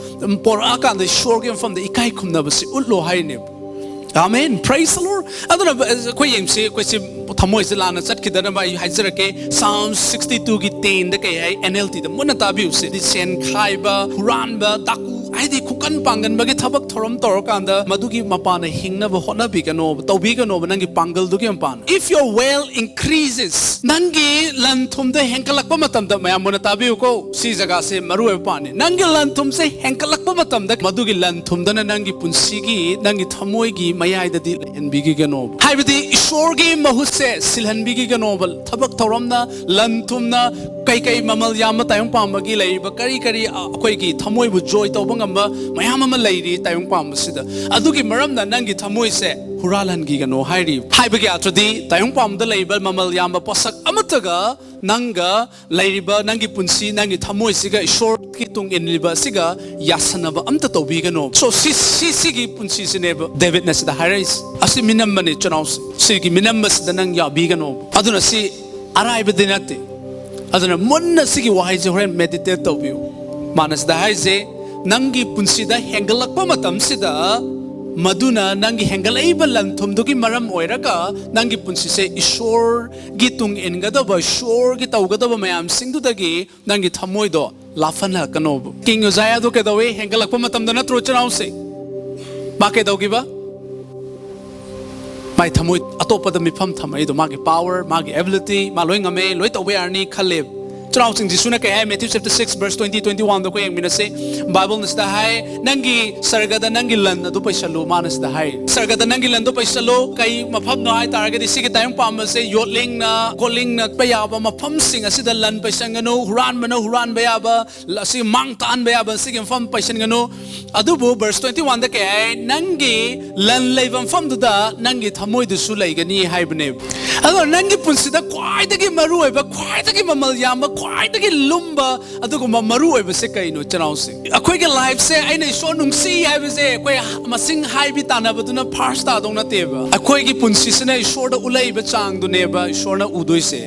ꯄꯣꯔꯛꯑꯀꯥꯟꯗ ꯏꯁꯣꯔꯒꯤ ꯃꯐꯝꯗ ꯏꯀꯥꯏ ꯈꯨꯝꯅꯕꯁꯤ ꯎꯠꯂꯣ ꯍꯥꯏꯔꯤꯅꯦꯕ꯫ ꯑꯃꯦꯟ꯫ Praise the Lord꯫ ꯑꯗꯨꯅ ꯑꯩꯈꯣꯏ ꯌꯦꯡꯁꯤ, ꯑꯩꯈꯣꯏꯁꯤ ꯊꯃꯣꯏꯁꯦ ꯂꯥꯟꯅ ꯆꯠꯈꯤꯗꯅꯕ ꯑꯩ ꯍꯥꯏꯖꯔꯛꯀꯦ꯫ Psalm sixty two ꯒꯤ ten ꯗ ꯀꯩ ꯍꯥꯏ? N L T ꯗ ꯃꯨꯟꯅ ꯇꯥꯕꯤꯌꯨꯁꯦ꯫ ꯍꯥꯏꯗꯤ ꯁꯦꯟ ꯈꯥꯏꯕ, ꯍꯨꯔꯥꯟꯕ, ꯗꯥꯀꯨ, ꯍꯥꯏꯗꯤ ꯈꯨꯀꯟ ꯄꯥꯡꯒꯟꯕꯒꯤ ꯊꯕꯛ ꯊꯧꯔꯝ ꯇꯧꯔꯀꯥꯟꯗ ꯃꯗꯨꯒꯤ ꯃꯄꯥꯅ ꯍꯤꯡꯅꯕ ꯍꯣꯠꯅꯕꯤꯒꯅꯣꯕ, ꯇꯧꯕꯤꯒꯅꯣꯕ ꯅꯪꯒꯤ ꯄꯥꯡꯒꯜꯗꯨꯒꯤ ꯃꯄꯥꯅ꯫ If your wealth increases, ꯅꯪꯒꯤ ꯂꯟ ꯊꯨꯝꯗ ꯍꯦꯟꯒꯠꯂꯛꯄ ꯃꯇꯝꯗ, ꯃꯌꯥꯝ ꯃꯨꯟꯅ ꯇꯥꯕꯤꯌꯨꯀꯣ, ꯁꯤ ꯖꯒꯥꯁꯦ ꯃꯔꯨ ꯑꯣꯏꯕ ꯄꯥꯟꯅꯤ꯫ ꯅꯪꯒꯤ ꯂꯟ ꯊꯨꯝꯁꯦ ꯍꯦꯟꯒꯠꯂꯛꯄ ꯃꯇꯝꯗ ꯃꯗꯨꯒꯤ ꯂꯟ ꯊꯨꯝꯗꯅ ꯅꯪꯒꯤ ꯄꯨꯟꯁꯤꯒꯤ, ꯅꯪꯒꯤ ꯊꯃꯣꯏꯒꯤ ꯃꯌꯥꯏꯗꯗꯤ ꯂꯩꯍꯟꯕꯤꯈꯤꯒꯅꯣꯕ꯫ ꯍꯥꯏꯕꯗꯤ ꯏꯁꯣꯔꯒꯤ ꯃꯍꯨꯠꯁꯦ ꯁꯤꯜꯍꯟꯕꯤꯈꯤꯒꯅꯣꯕ꯫ ꯊꯕꯛ ꯊꯧꯔꯝꯅ, ꯂꯟ ꯊꯨꯝꯅ, ꯀꯩꯀꯩ ꯃꯃꯜ ꯌꯥꯝꯕ ꯇꯥꯏꯕꯪ ꯄꯥꯝꯕꯒꯤ ꯂꯩꯔꯤꯕ ꯀꯔꯤ ꯀꯔꯤ, ꯑ, ꯑꯩꯈꯣꯏꯒꯤ ꯊꯃꯣꯏꯕꯨ ꯖꯣꯏ ꯇꯧꯕ ꯉꯝꯕ ꯃꯌꯥꯝ ꯑꯃ ꯂꯩꯔꯤ ꯇꯥꯏꯕꯪ ꯄꯥꯝꯕꯁꯤꯗ꯫ ꯑꯗꯨꯒꯤ ꯃꯔꯝꯅ ꯅꯪꯒꯤ ꯊꯃꯣꯏꯁꯦ ꯍꯨꯔꯥꯜꯍꯟꯈꯤꯒꯅꯣ ꯍꯥꯏꯔꯤ꯫ ꯍꯥꯏꯕꯒꯤ ꯑꯥꯔꯊꯗꯤ ꯇꯥꯏꯕꯪ ꯄꯥꯝꯕꯗ ꯂꯩꯔꯤꯕ ꯃꯃꯜ ꯌꯥꯝꯕ ꯄꯣꯠꯁꯛ ꯑꯃꯠꯇꯒ ꯅꯪꯒ ꯂꯩꯔꯤꯕ ꯅꯪꯒꯤ ꯄꯨꯟꯁꯤ, ꯅꯪꯒꯤ ꯊꯃꯣꯏꯁꯤꯒ ꯏꯁꯣꯔꯒꯤ ꯇꯨꯡ ꯏꯟꯂꯤꯕ ꯑꯁꯤꯒ ꯌꯥꯁꯟꯅꯕ ꯑꯝꯇ ꯇꯧꯕꯤꯒꯅꯣ꯫ So, ꯁꯤ, ꯁꯤ, ꯁꯤꯒꯤ ꯄꯨꯟꯁꯤꯁꯤꯅꯦꯕ ꯗꯦꯕꯤꯠꯅ ꯁꯤꯗ ꯍꯥꯏꯔꯛꯏꯁꯦ꯫ ꯑꯁꯤ ꯃꯤꯅꯝꯕꯅꯤ, ꯆꯤꯟꯅꯥꯎꯁꯦ꯫ ꯁꯤꯒꯤ ꯃꯤꯅꯝꯕꯁꯤꯗ ꯅꯪ ꯌꯥꯕꯤꯒꯅꯣ꯫ ꯑꯗꯨꯅ ꯁꯤ ꯑꯔꯥꯏꯕꯗꯤ ꯅꯠꯇꯦ꯫ ꯑꯗꯨꯅ ꯃꯨꯟꯅ ꯁꯤꯒꯤ ꯋꯥꯍꯩꯁꯦ ꯍꯣꯔꯦꯟ ꯃꯦꯗꯤꯇꯦꯠ ꯇꯧꯕꯤꯌꯨ꯫ ꯃꯥꯅ ꯁꯤꯗ ꯍꯥꯏꯁꯦ, ꯅꯪꯒꯤ ꯄꯨꯟꯁꯤꯗ ꯍꯦꯟꯒꯠꯂꯛꯄ ꯃꯇꯝꯁꯤꯗ, ꯃꯗꯨꯅ ꯅꯪꯒꯤ ꯍꯦꯟꯒꯠꯂꯛꯏꯕ ꯂꯟ ꯊꯨꯝꯗꯨꯒꯤ ꯃꯔꯝ ꯑꯣꯏꯔꯒ ꯅꯪꯒꯤ ꯄꯨꯟꯁꯤꯁꯦ ꯏꯁꯣꯔꯒꯤ ꯇꯨꯡ ꯏꯟꯒꯗꯕ, ꯏꯁꯣꯔꯒꯤ ꯇꯧꯒꯗꯕ ꯃꯌꯥꯝꯁꯤꯡꯗꯨꯗꯒꯤ ꯅꯪꯒꯤ ꯊꯃꯣꯏꯗꯣ ꯂꯥꯞꯍꯜꯂꯛꯀꯅꯣꯕ꯫ ꯀꯤꯡ ꯎꯖꯥꯌꯥꯗꯣ ꯀꯩꯗꯧꯋꯤ? ꯍꯦꯟꯒꯠꯂꯛꯄ ꯃꯇꯝꯗ ꯅꯠꯇ꯭ꯔꯣ, ꯆꯤꯟꯅꯥꯎꯁꯦ? ꯃꯥ ꯀꯩꯗꯧꯈꯤꯕ? ꯃꯥꯏ ꯊꯃꯣꯏ ꯑꯇꯣꯞꯄꯗ ꯃꯤꯐꯝ ꯊꯝꯃꯛꯏꯗꯣ, ꯃꯥꯒꯤ ꯄꯥꯋꯔ, ꯃꯥꯒꯤ ꯑꯦꯕꯤꯂꯤꯇꯤ, ꯃꯥ ꯂꯣꯏ ꯉꯝꯃꯦ, ꯂꯣꯏ ꯇꯧꯕ ꯌꯥꯔꯅꯤ ꯈꯜꯂꯦꯕ꯫ ꯆꯤꯟꯅꯥꯎꯁꯤꯡ, ꯖꯤꯁꯨꯅ ꯀꯩ ꯍꯥꯏ? Matthew chapter six verse twenty, twenty-one ꯗ ꯑꯩꯈꯣꯏ ꯌꯦꯡꯃꯤꯟꯅꯁꯤ꯫ ꯕꯥꯏꯕꯜꯅ ꯁꯤꯗ ꯍꯥꯏ, "ꯅꯪꯒꯤ ꯁꯔꯒꯗ ꯅꯪꯒꯤ ꯂꯟ ꯑꯗꯨ ꯄꯩꯁꯜꯂꯨ", ꯃꯥꯅ ꯁꯤꯗ ꯍꯥꯏ꯫ ꯁꯔꯒꯗ ꯅꯪꯒꯤ ꯂꯟꯗꯨ ꯄꯩꯁꯜꯂꯨ꯫ ꯀꯩ ꯃꯐꯝꯅꯣ ꯍꯥꯏ ꯇꯥꯔꯒꯗꯤ, ꯁꯤꯒꯤ ꯇꯥꯏꯕꯪ ꯄꯥꯟꯕꯁꯦ ꯌꯣꯠꯂꯤꯡꯅ ꯀꯣꯠꯂꯤꯡꯅ ꯄ ꯌꯥꯕ ꯃꯐꯝꯁꯤꯡ ꯑꯁꯤꯗ ꯂꯟ ꯄꯩꯁꯟꯒꯅꯨ, ꯍꯨꯔꯥꯟꯕꯅ ꯍꯨꯔꯥꯟꯕ ꯌꯥꯕ, ꯑꯁꯤ ꯃꯥꯡ ꯇꯥꯛꯍꯟꯕ ꯌꯥꯕ ꯁꯤꯒꯤ ꯃꯐꯝ ꯄꯩꯁꯟꯒꯅꯨ꯫ ꯑꯗꯨꯕꯨ verse twenty-one ꯗ ꯀꯩ ꯍꯥꯏ? "ꯅꯪꯒꯤ ꯂꯟ ꯂꯩꯕ ꯃꯐꯝꯗꯨꯗ ꯅꯪꯒꯤ ꯊꯃꯣꯏꯗꯨꯁꯨ ꯂꯩꯒꯅꯤ" ꯍꯥꯏꯕꯅꯦꯕ꯫ ꯑꯗꯣ ꯅꯪꯒꯤ ꯄꯨꯟꯁꯤꯗ ꯈ꯭ꯋꯥꯏꯗꯒꯤ ꯃꯔꯨ ꯑꯣꯏꯕ, ꯈ꯭ꯋꯥꯏꯗꯒꯤ ꯃꯃꯜ ꯌꯥꯝꯕ, ꯈ꯭ꯋꯥꯏꯗꯒꯤ ꯂꯨꯝꯕ, ꯑꯗꯨꯒꯨꯝꯕ ꯃꯔꯨ ꯑꯣꯏꯕꯁꯦ ꯀꯩꯅꯣ, ꯏꯆꯤꯟꯅꯥꯎꯁꯤꯡ? ꯑꯩꯈꯣꯏꯒꯤ ꯂꯥꯏꯐꯁꯦ ꯑꯩꯅ ꯏꯁꯣꯔ ꯅꯨꯡꯁꯤ ꯍꯥꯏꯕꯁꯦ ꯑꯩꯈꯣꯏ ꯃꯁꯤꯡ ꯍꯥꯏꯕꯤ ꯇꯥꯟꯅꯕꯗꯨꯅ ꯐꯥꯔꯁ ꯇꯥꯗꯧ ꯅꯠꯇꯦꯕ꯫ ꯑꯩꯈꯣꯏꯒꯤ ꯄꯨꯟꯁꯤꯁꯤꯅ ꯏꯁꯣꯔꯗ ꯎꯠꯂꯛꯏꯕ ꯆꯥꯡꯗꯨꯅꯦꯕ ꯏꯁꯣꯔꯅ ꯎꯗꯣꯏꯁꯦ꯫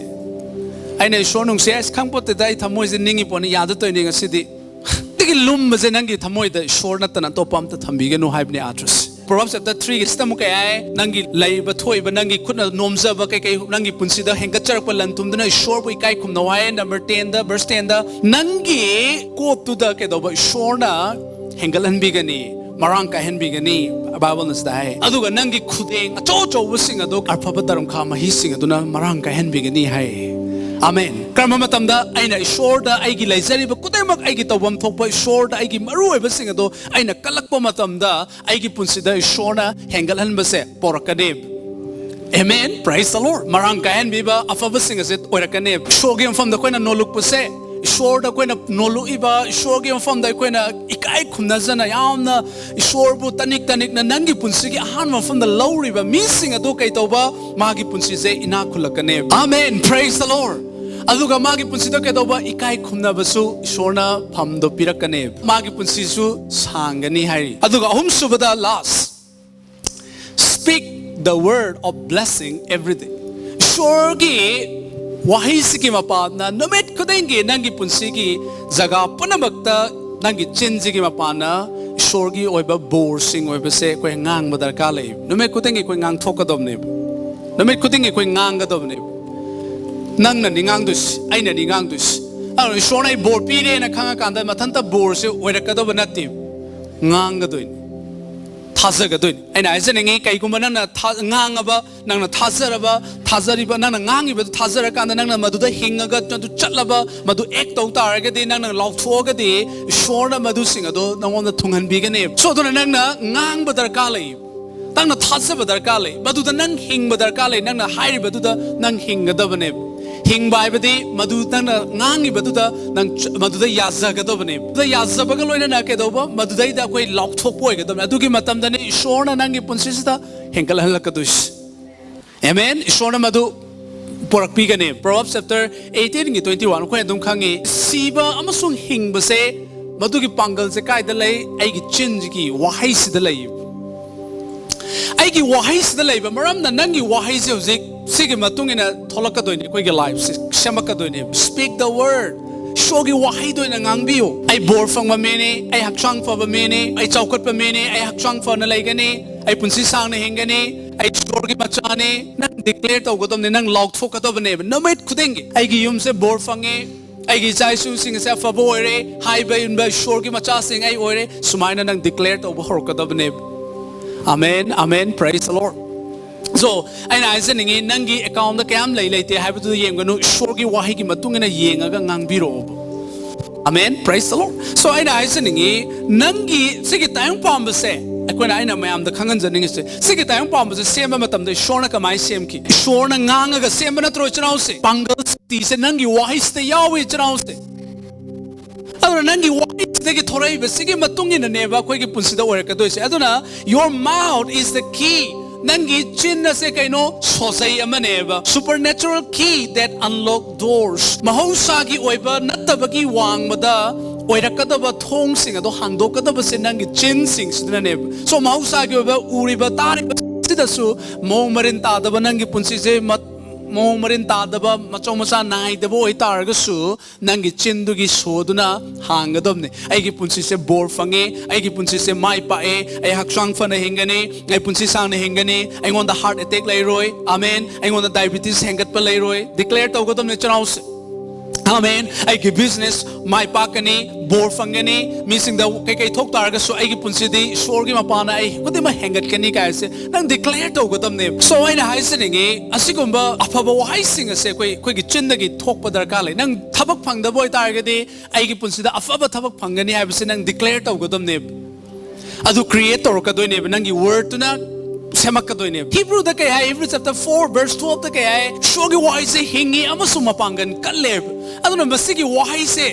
ꯑꯩꯅ ꯏꯁꯣꯔ ꯅꯨꯡꯁꯤ ꯍꯥꯏꯁꯦ ꯈꯪꯄꯣꯠꯇꯦꯗ, ꯑꯩ ꯊꯃꯣꯏꯁꯦ ꯅꯤꯡꯉꯤ ꯄꯣꯠꯅꯤ, ꯌꯥꯗ ꯇꯧꯔꯤꯅꯤ ꯉꯁꯤꯗꯤ꯫ ꯈ꯭ꯋꯥꯏꯗꯒꯤ ꯂꯨꯝꯕꯁꯦ ꯅꯪꯒꯤ ꯊꯃꯣꯏꯗ ꯏꯁꯣꯔ ꯅꯠꯇꯅ ꯑꯇꯣꯞꯄ ꯑꯝꯇ ꯊꯝꯕꯤꯒꯅꯨ ꯍꯥꯏꯕꯅꯦ ꯑꯥꯔꯊꯁꯦ꯫ Proverbs chapter three ꯒꯤ ꯁꯤꯗ ꯑꯃꯨꯛ ꯀꯩ ꯍꯥꯏ? ꯅꯪꯒꯤ ꯂꯩꯕ ꯊꯣꯛꯏꯕ, ꯅꯪꯒꯤ ꯈꯨꯠꯅ ꯅꯣꯝꯖꯕ ꯀꯩꯀꯩ, ꯅꯪꯒꯤ ꯄꯨꯟꯁꯤꯗ ꯍꯦꯟꯒꯠꯆꯔꯛꯄ ꯂꯟ ꯊꯨꯝꯗꯨꯅ ꯏꯁꯣꯔꯕꯨ ꯏꯀꯥꯏ ꯈꯨꯝꯅꯧ ꯍꯥꯏ꯫ Number ten ꯗ, verse ten ꯗ, "ꯅꯪꯒꯤ ꯀꯣꯠꯇꯨꯗ ꯀꯩꯗꯧꯕ? ꯏꯁꯣꯔꯅ ꯍꯦꯟꯒꯠꯍꯟꯕꯤꯒꯅꯤ, ꯃꯔꯥꯡ ꯀꯥꯏꯍꯟꯕꯤꯒꯅꯤ", ꯕꯥꯏꯕꯜꯅ ꯁꯤꯗ ꯍꯥꯏ꯫ "ꯑꯗꯨꯒ ꯅꯪꯒꯤ ꯈꯨꯗꯦꯡ ꯑꯆꯧ ꯑꯆꯧꯕꯁꯤꯡ ꯑꯗꯣ ꯑꯐꯕ ꯇꯔꯝꯈꯥ ꯃꯍꯤꯁꯤꯡ ꯑꯗꯨꯅ ꯃꯔꯥꯡ ꯀꯥꯏꯍꯟꯕꯤꯒꯅꯤ" ꯍꯥꯏ꯫ ꯑꯃꯦꯟ꯫ ꯀꯔꯝꯕ ꯃꯇꯝꯗ ꯑꯩꯅ ꯏꯁꯣꯔꯗ ꯑꯩꯒꯤ ꯂꯩꯖꯔꯤꯕ ꯈꯨꯗꯤꯡꯃꯛ, ꯑꯩꯒꯤ ꯇꯧꯐꯝ ꯊꯣꯛꯄ ꯏꯁꯣꯔꯗ ꯑꯩꯒꯤ ꯃꯔꯨ ꯑꯣꯏꯕꯁꯤꯡ ꯑꯗꯣ ꯑꯩꯅ ꯀꯜꯂꯛꯄ ꯃꯇꯝꯗ, ꯑꯩꯒꯤ ꯄꯨꯟꯁꯤꯗ ꯏꯁꯣꯔꯅ ꯍꯦꯟꯒꯠꯍꯟꯕꯁꯦ ꯄꯣꯔꯛꯀꯅꯤ꯫ Amen, praise the Lord꯫ ꯃꯔꯥꯡ ꯀꯥꯏꯍꯟꯕꯤꯕ ꯑꯐꯕꯁꯤꯡ ꯑꯁꯦ ꯑꯣꯏꯔꯛꯀꯅꯤ꯫ ꯏꯁꯣꯔꯒꯤ ꯃꯐꯝꯗ ꯑꯩꯈꯣꯏꯅ ꯅꯣꯜꯂꯨꯛꯄꯁꯦ, ꯏꯁꯣꯔꯗ ꯑꯩꯈꯣꯏꯅ ꯅꯣꯜꯂꯨꯛꯏꯕ, ꯏꯁꯣꯔꯒꯤ ꯃꯐꯝꯗ ꯑꯩꯈꯣꯏꯅ ꯏꯀꯥꯏ ꯈꯨꯝꯅꯖꯅ ꯌꯥꯝꯅ ꯏꯁꯣꯔꯕꯨ ꯇꯅꯤꯛ ꯇꯅꯤꯛꯅ ꯅꯪꯒꯤ ꯄꯨꯟꯁꯤꯒꯤ ꯑꯍꯥꯟꯕ ꯃꯐꯝꯗ ꯂꯧꯔꯤꯕ ꯃꯤꯁꯤꯡ ꯑꯗꯨ ꯀꯩꯗꯧꯕ? ꯃꯥꯒꯤ ꯄꯨꯟꯁꯤꯁꯦ ꯏꯅꯥꯛ ꯈꯨꯜꯂꯛꯀꯅꯦꯕ꯫ Amen, praise the Lord꯫ ꯑꯗꯨꯒ ꯃꯥꯒꯤ ꯄꯨꯟꯁꯤꯗ ꯀꯩꯗꯧꯕ? ꯏꯀꯥꯏ ꯈꯨꯝꯅꯕꯁꯨ ꯏꯁꯣꯔꯅ ꯐꯝꯗꯣ ꯄꯤꯔꯛꯀꯅꯦꯕ꯫ ꯃꯥꯒꯤ ꯄꯨꯟꯁꯤꯁꯨ ꯁꯥꯡꯒꯅꯤ ꯍꯥꯏꯔꯤ꯫ ꯑꯗꯨꯒ ꯑꯍꯨꯝꯁꯨꯕꯗ, last, "Speak the word of blessing every day." ꯏꯁꯣꯔꯒꯤ ꯋꯥꯍꯩꯁꯤꯒꯤ ꯃꯄꯥꯟꯅ ꯅꯨꯃꯤꯠ ꯈꯨꯗꯤꯡꯒꯤ ꯅꯪꯒꯤ ꯄꯨꯟꯁꯤꯒꯤ ꯖꯒꯥ ꯄꯨꯝꯅꯃꯛꯇ ꯅꯪꯒꯤ ꯆꯤꯟꯁꯤꯒꯤ ꯃꯄꯥꯟꯅ ꯏꯁꯣꯔꯒꯤ ꯑꯣꯏꯕ ꯕꯣꯔꯁꯤꯡ ꯑꯣꯏꯕꯁꯦ ꯑꯩꯈꯣꯏ ꯉꯥꯡꯕ ꯗꯔꯀꯥꯔ ꯂꯩ꯫ ꯅꯨꯃꯤꯠ ꯈꯨꯗꯤꯡꯒꯤ ꯑꯩꯈꯣꯏ ꯉꯥꯡꯊꯣꯛꯀꯗꯕꯅꯦꯕ꯫ ꯅꯨꯃꯤꯠ ꯈꯨꯗꯤꯡꯒꯤ ꯑꯩꯈꯣꯏ ꯉꯥꯡꯒꯗꯕꯅꯦꯕ꯫ ꯅꯪꯅꯅꯤ ꯉꯥꯡꯗꯣꯏꯁꯤ, ꯑꯩꯅꯅꯤ ꯉꯥꯡꯗꯣꯏꯁꯤ꯫ ꯑꯗꯨꯅ ꯏꯁꯣꯔꯅ ꯑꯩ ꯕꯣꯔ ꯄꯤꯔꯦꯅ ꯈꯪꯉꯀꯥꯟꯗ ꯃꯊꯟꯇ ꯕꯣꯔꯁꯦ ꯑꯣꯏꯔꯛꯀꯗꯕ ꯅꯠꯇꯦꯕ, ꯉꯥꯡꯒꯗꯣꯏꯅꯤ꯫ ꯊꯥꯖꯒꯗꯣꯏꯅꯤ꯫ ꯑꯩꯅ ꯍꯥꯏꯖꯅꯤꯡꯉꯤ, ꯀꯩꯒꯨꯝꯕ ꯅꯪꯅ ꯊꯥ-, ꯉꯥꯡꯉꯕ, ꯅꯪꯅ ꯊꯥꯖꯔꯕ, ꯊꯥꯖꯔꯤꯕ, ꯅꯪꯅ ꯉꯥꯡꯉꯤꯕꯗꯨ ꯊꯥꯖꯔꯀꯥꯟꯗ ꯅꯪꯅ ꯃꯗꯨꯗ ꯍꯤꯡꯉꯒ ꯃꯗꯨ ꯆꯠꯂꯕ, ꯃꯗꯨ ꯑꯦꯛ ꯇꯧ ꯇꯥꯔꯒꯗꯤ, ꯅꯪꯅ ꯂꯥꯎꯊꯣꯛꯑꯒꯗꯤ, ꯏꯁꯣꯔꯅ ꯃꯗꯨꯁꯤꯡ ꯑꯗꯣ ꯅꯉꯣꯟꯗ ꯊꯨꯡꯍꯟꯕꯤꯒꯅꯤ꯫ So, ꯑꯗꯨꯅ ꯅꯪꯅ ꯉꯥꯡꯕ ꯗꯔꯀꯥꯔ ꯂꯩ, ꯅꯪꯅ ꯊꯥꯖꯕ ꯗꯔꯀꯥꯔ ꯂꯩ, ꯃꯗꯨꯗ ꯅꯪ ꯍꯤꯡꯕ ꯗꯔꯀꯥꯔ ꯂꯩ, ꯅꯪꯅ ꯍꯥꯏꯔꯤꯕꯗꯨꯗ ꯅꯪ ꯍꯤꯡꯒꯗꯕꯅꯦꯕ꯫ ꯍꯤꯡꯕ ꯍꯥꯏꯕꯗꯤ ꯃꯗꯨ ꯅꯪꯅ ꯉꯥꯡꯉꯤꯕꯗꯨꯗ ꯅꯪ ꯆ-, ꯃꯗꯨꯗ ꯌꯥꯖꯒꯗꯕꯅꯦꯕ꯫ ꯃꯗꯨꯗ ꯌꯥꯖꯕꯒ ꯂꯣꯏꯅꯅ ꯀꯩꯗꯧꯕ? ꯃꯗꯨꯗꯩꯗ ꯑꯩꯈꯣꯏ ꯂꯥꯎꯊꯣꯛꯄ ꯑꯣꯏꯒꯗꯕꯅꯦ꯫ ꯑꯗꯨꯒꯤ ꯃꯇꯝꯗꯅꯤ ꯏꯁꯣꯔꯅ ꯅꯪꯒꯤ ꯄꯨꯟꯁꯤꯁꯤꯗ ꯍꯦꯟꯒꯠꯍꯜꯂꯛꯀꯗꯣꯏꯁꯤ꯫ ꯑꯦꯃꯦꯟ꯫ ꯏꯁꯣꯔꯅ ꯃꯗꯨ ꯄꯨꯔꯛꯄꯤꯒꯅꯤ꯫ Proverbs chapter eighteen ꯒꯤ twenty one ꯑꯩꯈꯣꯏ ꯑꯗꯨꯝ ꯈꯪꯉꯤ, "ꯁꯤꯕ ꯑꯃꯁꯨꯡ ꯍꯤꯡꯕꯁꯦ, ꯃꯗꯨꯒꯤ ꯄꯥꯡꯒꯜꯁꯦ ꯀꯥꯏꯗ ꯂꯩ? ꯑꯩꯒꯤ ꯆꯤꯟꯁꯤꯒꯤ ꯋꯥꯍꯩꯁꯤꯗ ꯂꯩ꯫ ꯑꯩꯒꯤ ꯋꯥꯍꯩꯁꯤꯗ ꯂꯩꯕ ꯃꯔꯝꯅ ꯅꯪꯒꯤ ꯋꯥꯍꯩꯁꯦ ꯍꯧꯖꯤꯛ ꯁꯤꯒꯤ ꯃꯇꯨꯡ ꯏꯟꯅ ꯊꯣꯛꯂꯛꯀꯗꯣꯏꯅꯦ, ꯑꯩꯈꯣꯏꯒꯤ ꯂꯥꯏꯐꯁꯦ ꯁꯦꯝꯃꯛꯀꯗꯣꯏꯅꯦ꯫ Speak the word꯫ ꯏꯁꯣꯔꯒꯤ ꯋꯥꯍꯩꯗꯣ ꯑꯣꯏꯅ ꯉꯥꯡꯕꯤꯌꯨ꯫ ꯑꯩ ꯕꯣꯔ ꯐꯪꯕ ꯃꯤꯅꯤ, ꯑꯩ ꯍꯛꯆꯥꯡ ꯐꯕ ꯃꯤꯅꯤ, ꯑꯩ ꯆꯥꯎꯈꯠꯄ ꯃꯤꯅꯤ, ꯑꯩ ꯍꯛꯆꯥꯡ ꯐꯅ ꯂꯩꯒꯅꯤ, ꯑꯩ ꯄꯨꯟꯁꯤ ꯁꯥꯡꯅ ꯍꯤꯡꯒꯅꯤ, ꯑꯩ ꯏꯁꯣꯔꯒꯤ ꯃꯆꯥꯅꯤ꯫ ꯅꯪ ꯗꯤꯀ꯭ꯂꯦꯌꯔ ꯇꯧꯒꯗꯕꯅꯤ, ꯅꯪ ꯂꯥꯎꯊꯣꯛꯀꯗꯕꯅꯦꯕ ꯅꯨꯃꯤꯠ ꯈꯨꯗꯤꯡꯒꯤ꯫ "ꯑꯩꯒꯤ ꯌꯨꯝꯁꯦ ꯕꯣꯔ ꯐꯪꯉꯤ, ꯑꯩꯒꯤ ꯏꯆꯥ ꯏꯁꯨꯁꯤꯡ ꯑꯁꯦ ꯑꯐꯕ ꯑꯣꯏꯔꯦ, ꯍꯥꯏꯕ ꯏꯟꯕ ꯏꯁꯣꯔꯒꯤ ꯃꯆꯥꯁꯤꯡ ꯑꯩ ꯑꯣꯏꯔꯦ", ꯁꯨꯃꯥꯏꯅ ꯅꯪ ꯗꯤꯀ꯭ꯂꯦꯌꯔ ꯇꯧꯕ ꯍꯧꯔꯛꯀꯗꯕꯅꯦꯕ꯫ Amen, amen, praise the Lord꯫ So, ꯑꯩꯅ ꯍꯥꯏꯖꯅꯤꯡꯉꯤ, ꯅꯪꯒꯤ ꯑꯦꯀꯥꯎꯟꯗ ꯀꯌꯥꯝ ꯂꯩ ꯂꯩꯇꯦ ꯍꯥꯏꯕꯗꯨꯗ ꯌꯦꯡꯒꯅꯨ, ꯏꯁꯣꯔꯒꯤ ꯋꯥꯍꯩꯒꯤ ꯃꯇꯨꯡ ꯏꯟꯅ ꯌꯦꯡꯉꯒ ꯉꯥꯡꯕꯤꯔꯛꯑꯣꯕ꯫ Amen, praise the Lord꯫ So, ꯑꯩꯅ ꯍꯥꯏꯖꯅꯤꯡꯉꯤ, ꯅꯪꯒꯤ ꯁꯤꯒꯤ ꯇꯥꯏꯕꯪ ꯄꯥꯝꯕꯁꯦ, ꯑꯩꯈꯣꯏꯅ, ꯑꯩꯅ ꯃꯌꯥꯝꯗ ꯈꯪꯍꯟꯖꯅꯤꯡꯉꯤꯁꯦ, ꯁꯤꯒꯤ ꯇꯥꯏꯕꯪ ꯄꯥꯝꯕꯁꯦ ꯁꯦꯝꯕ ꯃꯇꯝꯗ ꯏꯁꯣꯔꯅ ꯀꯃꯥꯏꯅ ꯁꯦꯝꯈꯤ? ꯏꯁꯣꯔꯅ ꯉꯥꯡꯉꯒ ꯁꯦꯝꯕ ꯅꯠꯇ꯭ꯔꯣ, ꯏꯆꯤꯟ ꯏꯅꯥꯎꯁꯦ? ꯄꯥꯡꯒꯜ ꯁꯛꯇꯤꯁꯦ ꯅꯪꯒꯤ ꯋꯥꯍꯩꯁꯤꯗ ꯌꯥꯎꯏ, ꯏꯆꯤꯟ ꯏꯅꯥꯎꯁꯦ꯫ ꯑꯗꯨꯅ ꯅꯪꯒꯤ ꯋꯥꯍꯩꯁꯤꯗꯒꯤ ꯊꯣꯔꯛꯏꯕꯁꯤꯒꯤ ꯃꯇꯨꯡ ꯏꯟꯅꯅꯦꯕ ꯑꯩꯈꯣꯏꯒꯤ ꯄꯨꯟꯁꯤꯗ ꯑꯣꯏꯔꯛꯀꯗꯣꯏꯁꯦ꯫ ꯑꯗꯨꯅ your mouth is the key꯫ ꯅꯪꯒꯤ ꯆꯤꯟ ꯑꯁꯦ ꯀꯩꯅꯣ? ꯁꯣꯖꯩ ꯑꯃꯅꯦꯕ꯫ Supernatural key that unlock doors꯫ ꯃꯍꯧꯁꯥꯒꯤ ꯑꯣꯏꯕ ꯅꯠꯇꯕꯒꯤ ꯋꯥꯡꯃꯗ ꯑꯣꯏꯔꯛꯀꯗꯕ ꯊꯣꯡꯁꯤꯡ ꯑꯗꯣ ꯍꯥꯡꯗꯣꯛꯀꯗꯕꯁꯦ ꯅꯪꯒꯤ ꯆꯤꯟꯁꯤꯡꯁꯤꯅꯅꯦꯕ꯫ So, ꯃꯍꯧꯁꯥꯒꯤ ꯑꯣꯏꯕ ꯎꯔꯤꯕ ꯇꯥꯔꯤꯕ ꯁꯤꯗꯁꯨ ꯃꯑꯣꯡ ꯃꯔꯤꯟ ꯇꯥꯗꯕ ꯅꯪꯒꯤ ꯄꯨꯟꯁꯤꯁꯦ ꯃ-, ꯃꯑꯣꯡ ꯃꯔꯤꯟ ꯇꯥꯗꯕ, ꯃꯆꯧ ꯃꯆꯥ ꯅꯥꯏꯗꯕ ꯑꯣꯏꯇꯥꯔꯒꯁꯨ, ꯅꯪꯒꯤ ꯆꯤꯟꯗꯨꯒꯤ ꯁꯣꯗꯨꯅ ꯍꯥꯡꯒꯗꯕꯅꯤ꯫ "ꯑꯩꯒꯤ ꯄꯨꯟꯁꯤꯁꯦ ꯕꯣꯔ ꯐꯪꯉꯦ, ꯑꯩꯒꯤ ꯄꯨꯟꯁꯤꯁꯦ ꯃꯥꯏ ꯄꯥꯛꯑꯦ, ꯑꯩ ꯍꯛꯆꯥꯡ ꯐꯅ ꯍꯤꯡꯒꯅꯤ, ꯑꯩ ꯄꯨꯟꯁꯤ ꯁꯥꯡꯅ ꯍꯤꯡꯒꯅꯤ, ꯑꯩꯉꯣꯟꯗ ꯍꯥꯔꯠ ꯑꯦꯇꯦꯛ ꯂꯩꯔꯣꯏ, ꯑꯃꯦꯟ, ꯑꯩꯉꯣꯟꯗ ꯗꯥꯏꯕꯤꯇꯤꯁ ꯍꯦꯟꯒꯠꯄ ꯂꯩꯔꯣꯏ", ꯗꯤꯀ꯭ꯂꯦꯌꯔ ꯇꯧꯒꯗꯕꯅꯤ, ꯏꯆꯤꯟ ꯏꯅꯥꯎꯁꯦ꯫ ꯑꯃꯦꯟ꯫ ꯑꯩꯒꯤ ꯕꯤꯖꯤꯅꯦꯁ ꯃꯥꯏ ꯄꯥꯛꯀꯅꯤ, ꯕꯣꯔ ꯐꯪꯒꯅꯤ, ꯃꯤꯁꯤꯡꯗ ꯀꯩꯀꯩ ꯊꯣꯛ ꯇꯥꯔꯒꯁꯨ ꯑꯩꯒꯤ ꯄꯨꯟꯁꯤꯗꯤ ꯏꯁꯣꯔꯒꯤ ꯃꯄꯥꯅ ꯑꯩ ꯈꯨꯗꯤꯡꯃꯛ ꯍꯦꯟꯒꯠꯀꯅꯤ ꯀꯥꯏꯁꯦ ꯅꯪ ꯗꯤꯀ꯭ꯂꯦꯌꯔ ꯇꯧꯒꯗꯕꯅꯦꯕ꯫ ꯁꯣ ꯑꯩꯅ ꯍꯥꯏꯖꯅꯤꯡꯉꯤ, ꯑꯁꯤꯒꯨꯝꯕ ꯑꯐꯕ ꯋꯥꯍꯩꯁꯤꯡ ꯑꯁꯦ ꯑꯩꯈꯣꯏ ꯑꯩꯈꯣꯏꯒꯤ ꯆꯤꯟꯗꯒꯤ ꯊꯣꯛꯄ ꯗꯔꯀꯥꯔ ꯂꯩ꯫ ꯅꯪ ꯊꯕꯛ ꯐꯪꯗꯕ ꯑꯣꯏꯇꯥꯔꯒꯗꯤ ꯑꯩꯒꯤ ꯄꯨꯟꯁꯤꯗ ꯑꯐꯕ ꯊꯕꯛ ꯐꯪꯒꯅꯤ ꯍꯥꯏꯕꯁꯤ ꯅꯪ ꯗꯤꯀ꯭ꯂꯦꯌꯔ ꯇꯧꯒꯗꯕꯅꯦꯕ꯫ ꯑꯗꯨ ꯀ꯭ꯔꯤꯌꯦꯠ ꯇꯧꯔꯛꯀꯗꯣꯏꯅꯦꯕ, ꯅꯪꯒꯤ ꯋꯥꯔꯗꯇꯨꯅ ꯁꯦꯝꯃꯛꯀꯗꯣꯏꯅꯦꯕ꯫ ꯍꯤꯕ꯭ꯔꯨꯗ ꯀꯩ ꯍꯥꯏ? ꯍꯤꯕ꯭ꯔꯨ ꯆꯦꯞꯇꯔ ꯐꯣꯔ ꯚꯔꯁ ꯇꯨꯋꯦꯜꯐꯇ ꯀꯩ ꯍꯥꯏ? ꯏꯁꯣꯔꯒꯤ ꯋꯥꯍꯩꯁꯦ ꯍꯤꯡꯉꯤ ꯑꯃꯁꯨꯡ ꯃꯄꯥꯡꯒꯜ ꯀꯜꯂꯦꯕ꯫ ꯑꯗꯨꯅ ꯃꯁꯤꯒꯤ ꯋꯥꯍꯩꯁꯦ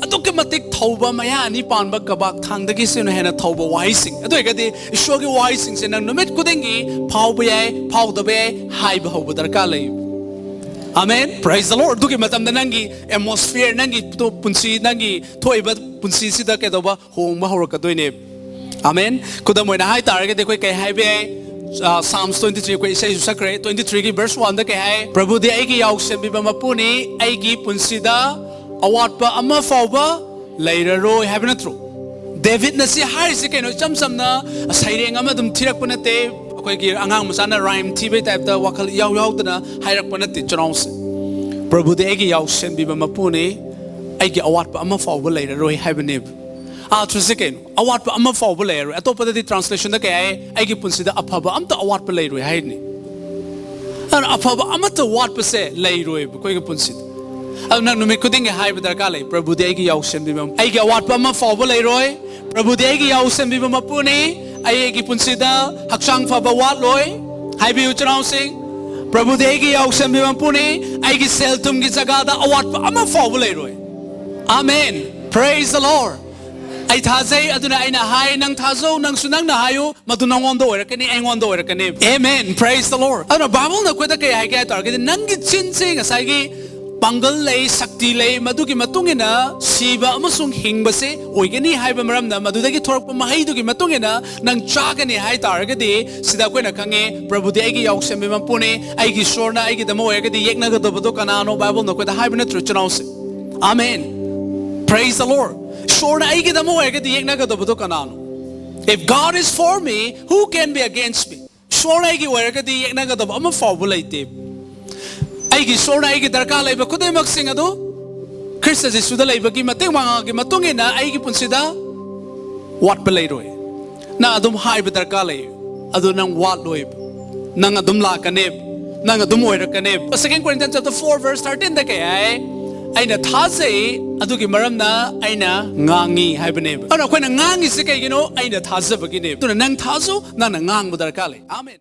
ꯑꯗꯨꯛꯀꯤ ꯃꯇꯤꯛ ꯊꯧꯕ, ꯃꯌꯥ ꯑꯅꯤ ꯄꯥꯟꯕ ꯀꯕꯥꯛ ꯊꯥꯡꯗꯒꯤꯁꯨ ꯍꯦꯟꯅ ꯊꯧꯕ ꯋꯥꯍꯩꯁꯤꯡ꯫ ꯑꯗꯨ ꯑꯣꯏꯔꯒꯗꯤ ꯏꯁꯣꯔꯒꯤ ꯋꯥꯍꯩꯁꯤꯡꯁꯦ ꯅꯪ ꯅꯨꯃꯤꯠ ꯈꯨꯗꯤꯡꯒꯤ ꯐꯥꯎꯕ ꯌꯥꯏ, ꯐꯥꯎꯗꯕ ꯌꯥꯏ, ꯍꯥꯏꯕ ꯍꯧꯕ ꯗꯔꯀꯥꯔ ꯂꯩ꯫ ꯑꯃꯦꯟ꯫ Praise the Lord꯫ ꯑꯗꯨꯒꯤ ꯃꯇꯝꯗ ꯅꯪꯒꯤ ꯑꯦꯠꯃꯣꯁꯐꯤꯌꯔ, ꯅꯪꯒꯤ ꯇꯣ-, ꯄꯨꯟꯁꯤ, ꯅꯪꯒꯤ ꯊꯣꯛꯏꯕ ꯄꯨꯟꯁꯤꯁꯤꯗ ꯀꯩꯗꯧꯕ ꯍꯣꯡꯕ ꯍꯧꯔꯛꯀꯗꯣꯏꯅꯦ꯫ ꯑꯃꯦꯟ꯫ ꯈꯨꯗꯝ ꯑꯣꯏꯅ ꯍꯥꯏ ꯇꯥꯔꯒꯗꯤ ꯑꯩꯈꯣꯏ ꯀꯩ ꯍꯥꯏꯕ ꯌꯥꯏ? ꯑ, ꯁꯥꯝꯁ ꯇ꯭ꯋꯦꯟꯇꯤ ꯊ꯭ꯔꯤ ꯑꯩꯈꯣꯏ ꯏꯁꯩꯁꯨ ꯁꯛꯈ꯭ꯔꯦ꯫ ꯇ꯭ꯋꯦꯟꯇꯤ ꯊ꯭ꯔꯤꯒꯤ ꯚꯔꯁ ꯋꯥꯟꯗ ꯀꯩ ꯍꯥꯏ? "ꯄ꯭ꯔꯚꯨꯗꯤ ꯑꯩꯒꯤ ꯌꯥꯎꯁꯦꯟꯕꯤꯕ ꯃꯄꯨꯅꯤ, ꯑꯩꯒꯤ ꯄꯨꯟꯁꯤꯗ ꯑꯋꯥꯠꯄ ꯑꯃ ꯐꯥꯎꯕ ꯂꯩꯔꯔꯣꯏ" ꯍꯥꯏꯕ ꯅꯠꯇ꯭ꯔꯣ? ꯗꯦꯕꯤꯠꯅ ꯁꯤ ꯍꯥꯏꯔꯤꯁꯤ ꯀꯩꯅꯣ? ꯏꯆꯝ ꯆꯝꯅ ꯁꯩꯔꯦꯡ ꯑꯃ ꯑꯗꯨꯝ ꯊꯤꯔꯛꯄ ꯅꯠꯇꯦ꯫ ꯑꯩꯈꯣꯏꯒꯤ ꯑꯉꯥꯡ ꯃꯆꯥꯅ ꯔꯥꯏꯝ ꯊꯤꯕꯩ ꯇꯥꯏꯞꯇ ꯋꯥꯈꯜ ꯏꯌꯥꯎ ꯌꯥꯎꯗꯅ ꯍꯥꯏꯔꯛꯄ ꯅꯠꯇꯦ ꯆꯅꯥꯎꯁꯦ꯫ "ꯄ꯭ꯔꯚꯨꯗꯤ ꯑꯩꯒꯤ ꯌꯥꯎꯁꯦꯟꯕꯤꯕ ꯃꯄꯨꯅꯤ, ꯑꯩꯒꯤ ꯑꯋꯥꯠꯄ ꯑꯃ ꯐꯥꯎꯕ ꯂꯩꯔꯔꯣꯏ" ꯍꯥꯏꯕꯅꯦꯕ꯫ ꯑꯥꯊ꯭ꯔꯁꯦ ꯀꯩꯅꯣ? ꯑꯋꯥꯠꯄ ꯑꯃ ꯐꯥꯎꯕ ꯂꯩꯔꯔꯣꯏ꯫ ꯑꯇꯣꯞꯄꯗꯗꯤ ꯇ꯭ꯔꯥꯟꯁꯂꯦꯁꯟꯗ ꯀꯩ ꯍꯥꯏ? "ꯑꯩꯒꯤ ꯄꯨꯟꯁꯤꯗ ꯑꯐꯕ ꯑꯝꯇ ꯑꯋꯥꯠꯄ ꯂꯩꯔꯣꯏ" ꯍꯥꯏꯅꯤ꯫ ꯑꯗꯨꯅ ꯑꯐꯕ ꯑꯃꯠꯇ ꯋꯥꯠꯄꯁꯦ ꯂꯩꯔꯣꯏꯕ ꯑꯩꯈꯣꯏꯒꯤ ꯄꯨꯟꯁꯤꯗ꯫ ꯑꯗꯨ ꯅꯪ ꯅꯨꯃꯤꯠ ꯈꯨꯗꯤꯡꯒꯤ ꯍꯥꯏꯕ ꯗꯔꯀꯥꯔ ꯂꯩ, "ꯄ꯭ꯔꯚꯨꯗꯤ ꯑꯩꯒꯤ ꯌꯥꯎꯁꯦꯟꯕꯤꯕ, ꯑꯩꯒꯤ ꯑꯋꯥꯠꯄ ꯑꯃ ꯐꯥꯎꯕ ꯂꯩꯔꯣꯏ꯫ ꯄ꯭ꯔꯚꯨꯗꯤ ꯑꯩꯒꯤ ꯌꯥꯎꯁꯦꯟꯕꯤꯕ ꯃꯄꯨꯅꯤ꯫ ꯑꯩꯒꯤ ꯄꯨꯟꯁꯤꯗ ꯍꯛꯆꯥꯡ ꯐꯕ ꯋꯥꯠꯂꯣꯏ"꯫ ꯍꯥꯏꯕꯤꯌꯨ ꯆꯤꯜꯍꯅꯥꯎꯁꯤꯡ, "ꯄ꯭ꯔꯚꯨꯗꯤ ꯑꯩꯒꯤ ꯌꯥꯎꯁꯦꯟꯕꯤꯕ ꯃꯄꯨꯅꯤ꯫ ꯑꯩꯒꯤ ꯁꯦꯜ ꯊꯨꯝꯒꯤ ꯖꯒꯥꯗ ꯑꯋꯥꯠꯄ ꯑꯃ ꯐꯥꯎꯕ ꯂꯩꯔꯣꯏ"꯫ ꯑꯃꯦꯟ꯫ Praise the Lord꯫ ꯑꯩ ꯊꯥꯖꯩ꯫ ꯑꯗꯨꯅ ꯑꯩꯅ ꯍꯥꯏ, ꯅꯪ ꯊꯥꯖꯧ, ꯅꯪꯁꯨ ꯅꯪꯅ ꯍꯥꯏꯌꯨ, ꯃꯗꯨ ꯅꯉꯣꯟꯗ ꯑꯣꯏꯔꯛꯀꯅꯤ, ꯑꯩꯉꯣꯟꯗ ꯑꯣꯏꯔꯛꯀꯅꯤ꯫ Amen, praise the Lord꯫ ꯑꯗꯨꯅ ꯕꯥꯏꯕꯜꯅ ꯑꯩꯈꯣꯏꯗ ꯀꯩ ꯍꯥꯏꯒꯦ ꯍꯥꯏ ꯇꯥꯔꯒꯗꯤ, ꯅꯪꯒꯤ ꯆꯤꯟꯁꯦ ꯉꯁꯥꯏꯒꯤ ꯄꯥꯡꯒꯜ ꯂꯩ, ꯁꯛꯇꯤ ꯂꯩ, ꯃꯗꯨꯒꯤ ꯃꯇꯨꯡ ꯏꯟꯅ ꯁꯤꯕ ꯑꯃꯁꯨꯡ ꯍꯤꯡꯕꯁꯦ ꯑꯣꯏꯒꯅꯤ ꯍꯥꯏꯕ ꯃꯔꯝꯅ, ꯃꯗꯨꯗꯒꯤ ꯊꯣꯔꯛꯄ ꯃꯍꯩꯗꯨꯒꯤ ꯃꯇꯨꯡ ꯏꯟꯅ ꯅꯪ ꯆꯥꯒꯅꯤ ꯍꯥꯏ ꯇꯥꯔꯒꯗꯤ, ꯁꯤꯗ ꯑꯩꯈꯣꯏꯅ ꯈꯪꯉꯦ, "ꯄ꯭ꯔꯚꯨꯗꯤ ꯑꯩꯒꯤ ꯌꯥꯎꯁꯦꯟꯕꯤ ꯃꯄꯨꯅꯤ, ꯑꯩꯒꯤ ꯏꯁꯣꯔꯅ ꯑꯩꯒꯤꯗꯃꯛ ꯑꯣꯏꯔꯒꯗꯤ ꯌꯦꯛꯅꯒꯗꯕꯗꯣ ꯀꯅꯥꯅꯣ?" ꯕꯥꯏꯕꯜꯅ ꯑꯩꯈꯣꯏꯗ ꯍꯥꯏꯕ ꯅꯠꯇ꯭ꯔꯣ, ꯏꯆꯤꯟ ꯏꯅꯥꯎꯁꯦ? ꯑꯃꯦꯟ꯫ Praise the Lord꯫ ꯏꯁꯣꯔꯅ ꯑꯩꯒꯤꯗꯃꯛ ꯑꯣꯏꯔꯒꯗꯤ ꯌꯦꯛꯅꯒꯗꯕꯗꯣ ꯀꯅꯥꯅꯣ? "If God is for me, who can be against me?" ꯏꯁꯣꯔꯅ ꯑꯩꯒꯤ ꯑꯣꯏꯔꯒꯗꯤ ꯌꯦꯛꯅꯒꯗꯕ ꯑꯃ ꯐꯥꯎꯕ ꯂꯩꯇꯦ꯫ ꯑꯩꯒꯤ ꯏꯁꯣꯔꯅ ꯑꯩꯒꯤ ꯗꯔꯀꯥꯔ ꯂꯩꯕ ꯈꯨꯗꯤꯡꯃꯛꯁꯤꯡ ꯑꯗꯨ ꯈ꯭ꯔꯤꯁꯇ ꯖꯤꯁꯨꯗ ꯂꯩꯕꯒꯤ ꯃꯇꯦꯡ ꯃꯉꯥꯒꯤ ꯃꯇꯨꯡ ꯏꯟꯅ ꯑꯩꯒꯤ ꯄꯨꯟꯁꯤꯗ ꯋꯥꯠꯄ ꯂꯩꯔꯣꯏ꯫ ꯅꯪ ꯑꯗꯨꯝ ꯍꯥꯏꯕ ꯗꯔꯀꯥꯔ ꯂꯩ꯫ ꯑꯗꯨ ꯅꯪ ꯋꯥꯠꯂꯣꯏꯕ꯫ ꯅꯪ ꯑꯗꯨꯝ ꯂꯥꯛꯀꯅꯦꯕ꯫ ꯅꯪ ꯑꯗꯨꯝ ꯑꯣꯏꯔꯛꯀꯅꯦꯕ꯫ Second Corinthians chapter four verse thirteen ꯗ ꯀꯩ ꯍꯥꯏ? "ꯑꯩꯅ ꯊꯥꯖꯩ, ꯑꯗꯨꯒꯤ ꯃꯔꯝꯅ ꯑꯩꯅ ꯉꯥꯡꯉꯤ" ꯍꯥꯏꯕꯅꯦꯕ꯫ ꯑꯗꯨꯅ ꯑꯩꯈꯣꯏꯅ ꯉꯥꯡꯉꯤꯁꯦ ꯀꯩꯒꯤꯅꯣ? ꯑꯩꯅ ꯊꯥꯖꯕꯒꯤꯅꯦꯕ꯫ ꯑꯗꯨꯅ ꯅꯪ ꯊꯥꯖꯧ, ꯅꯪꯅ ꯉꯥꯡꯕ ꯗꯔꯀꯥꯔ ꯂꯩ꯫ ꯑꯥꯃꯦꯟ꯫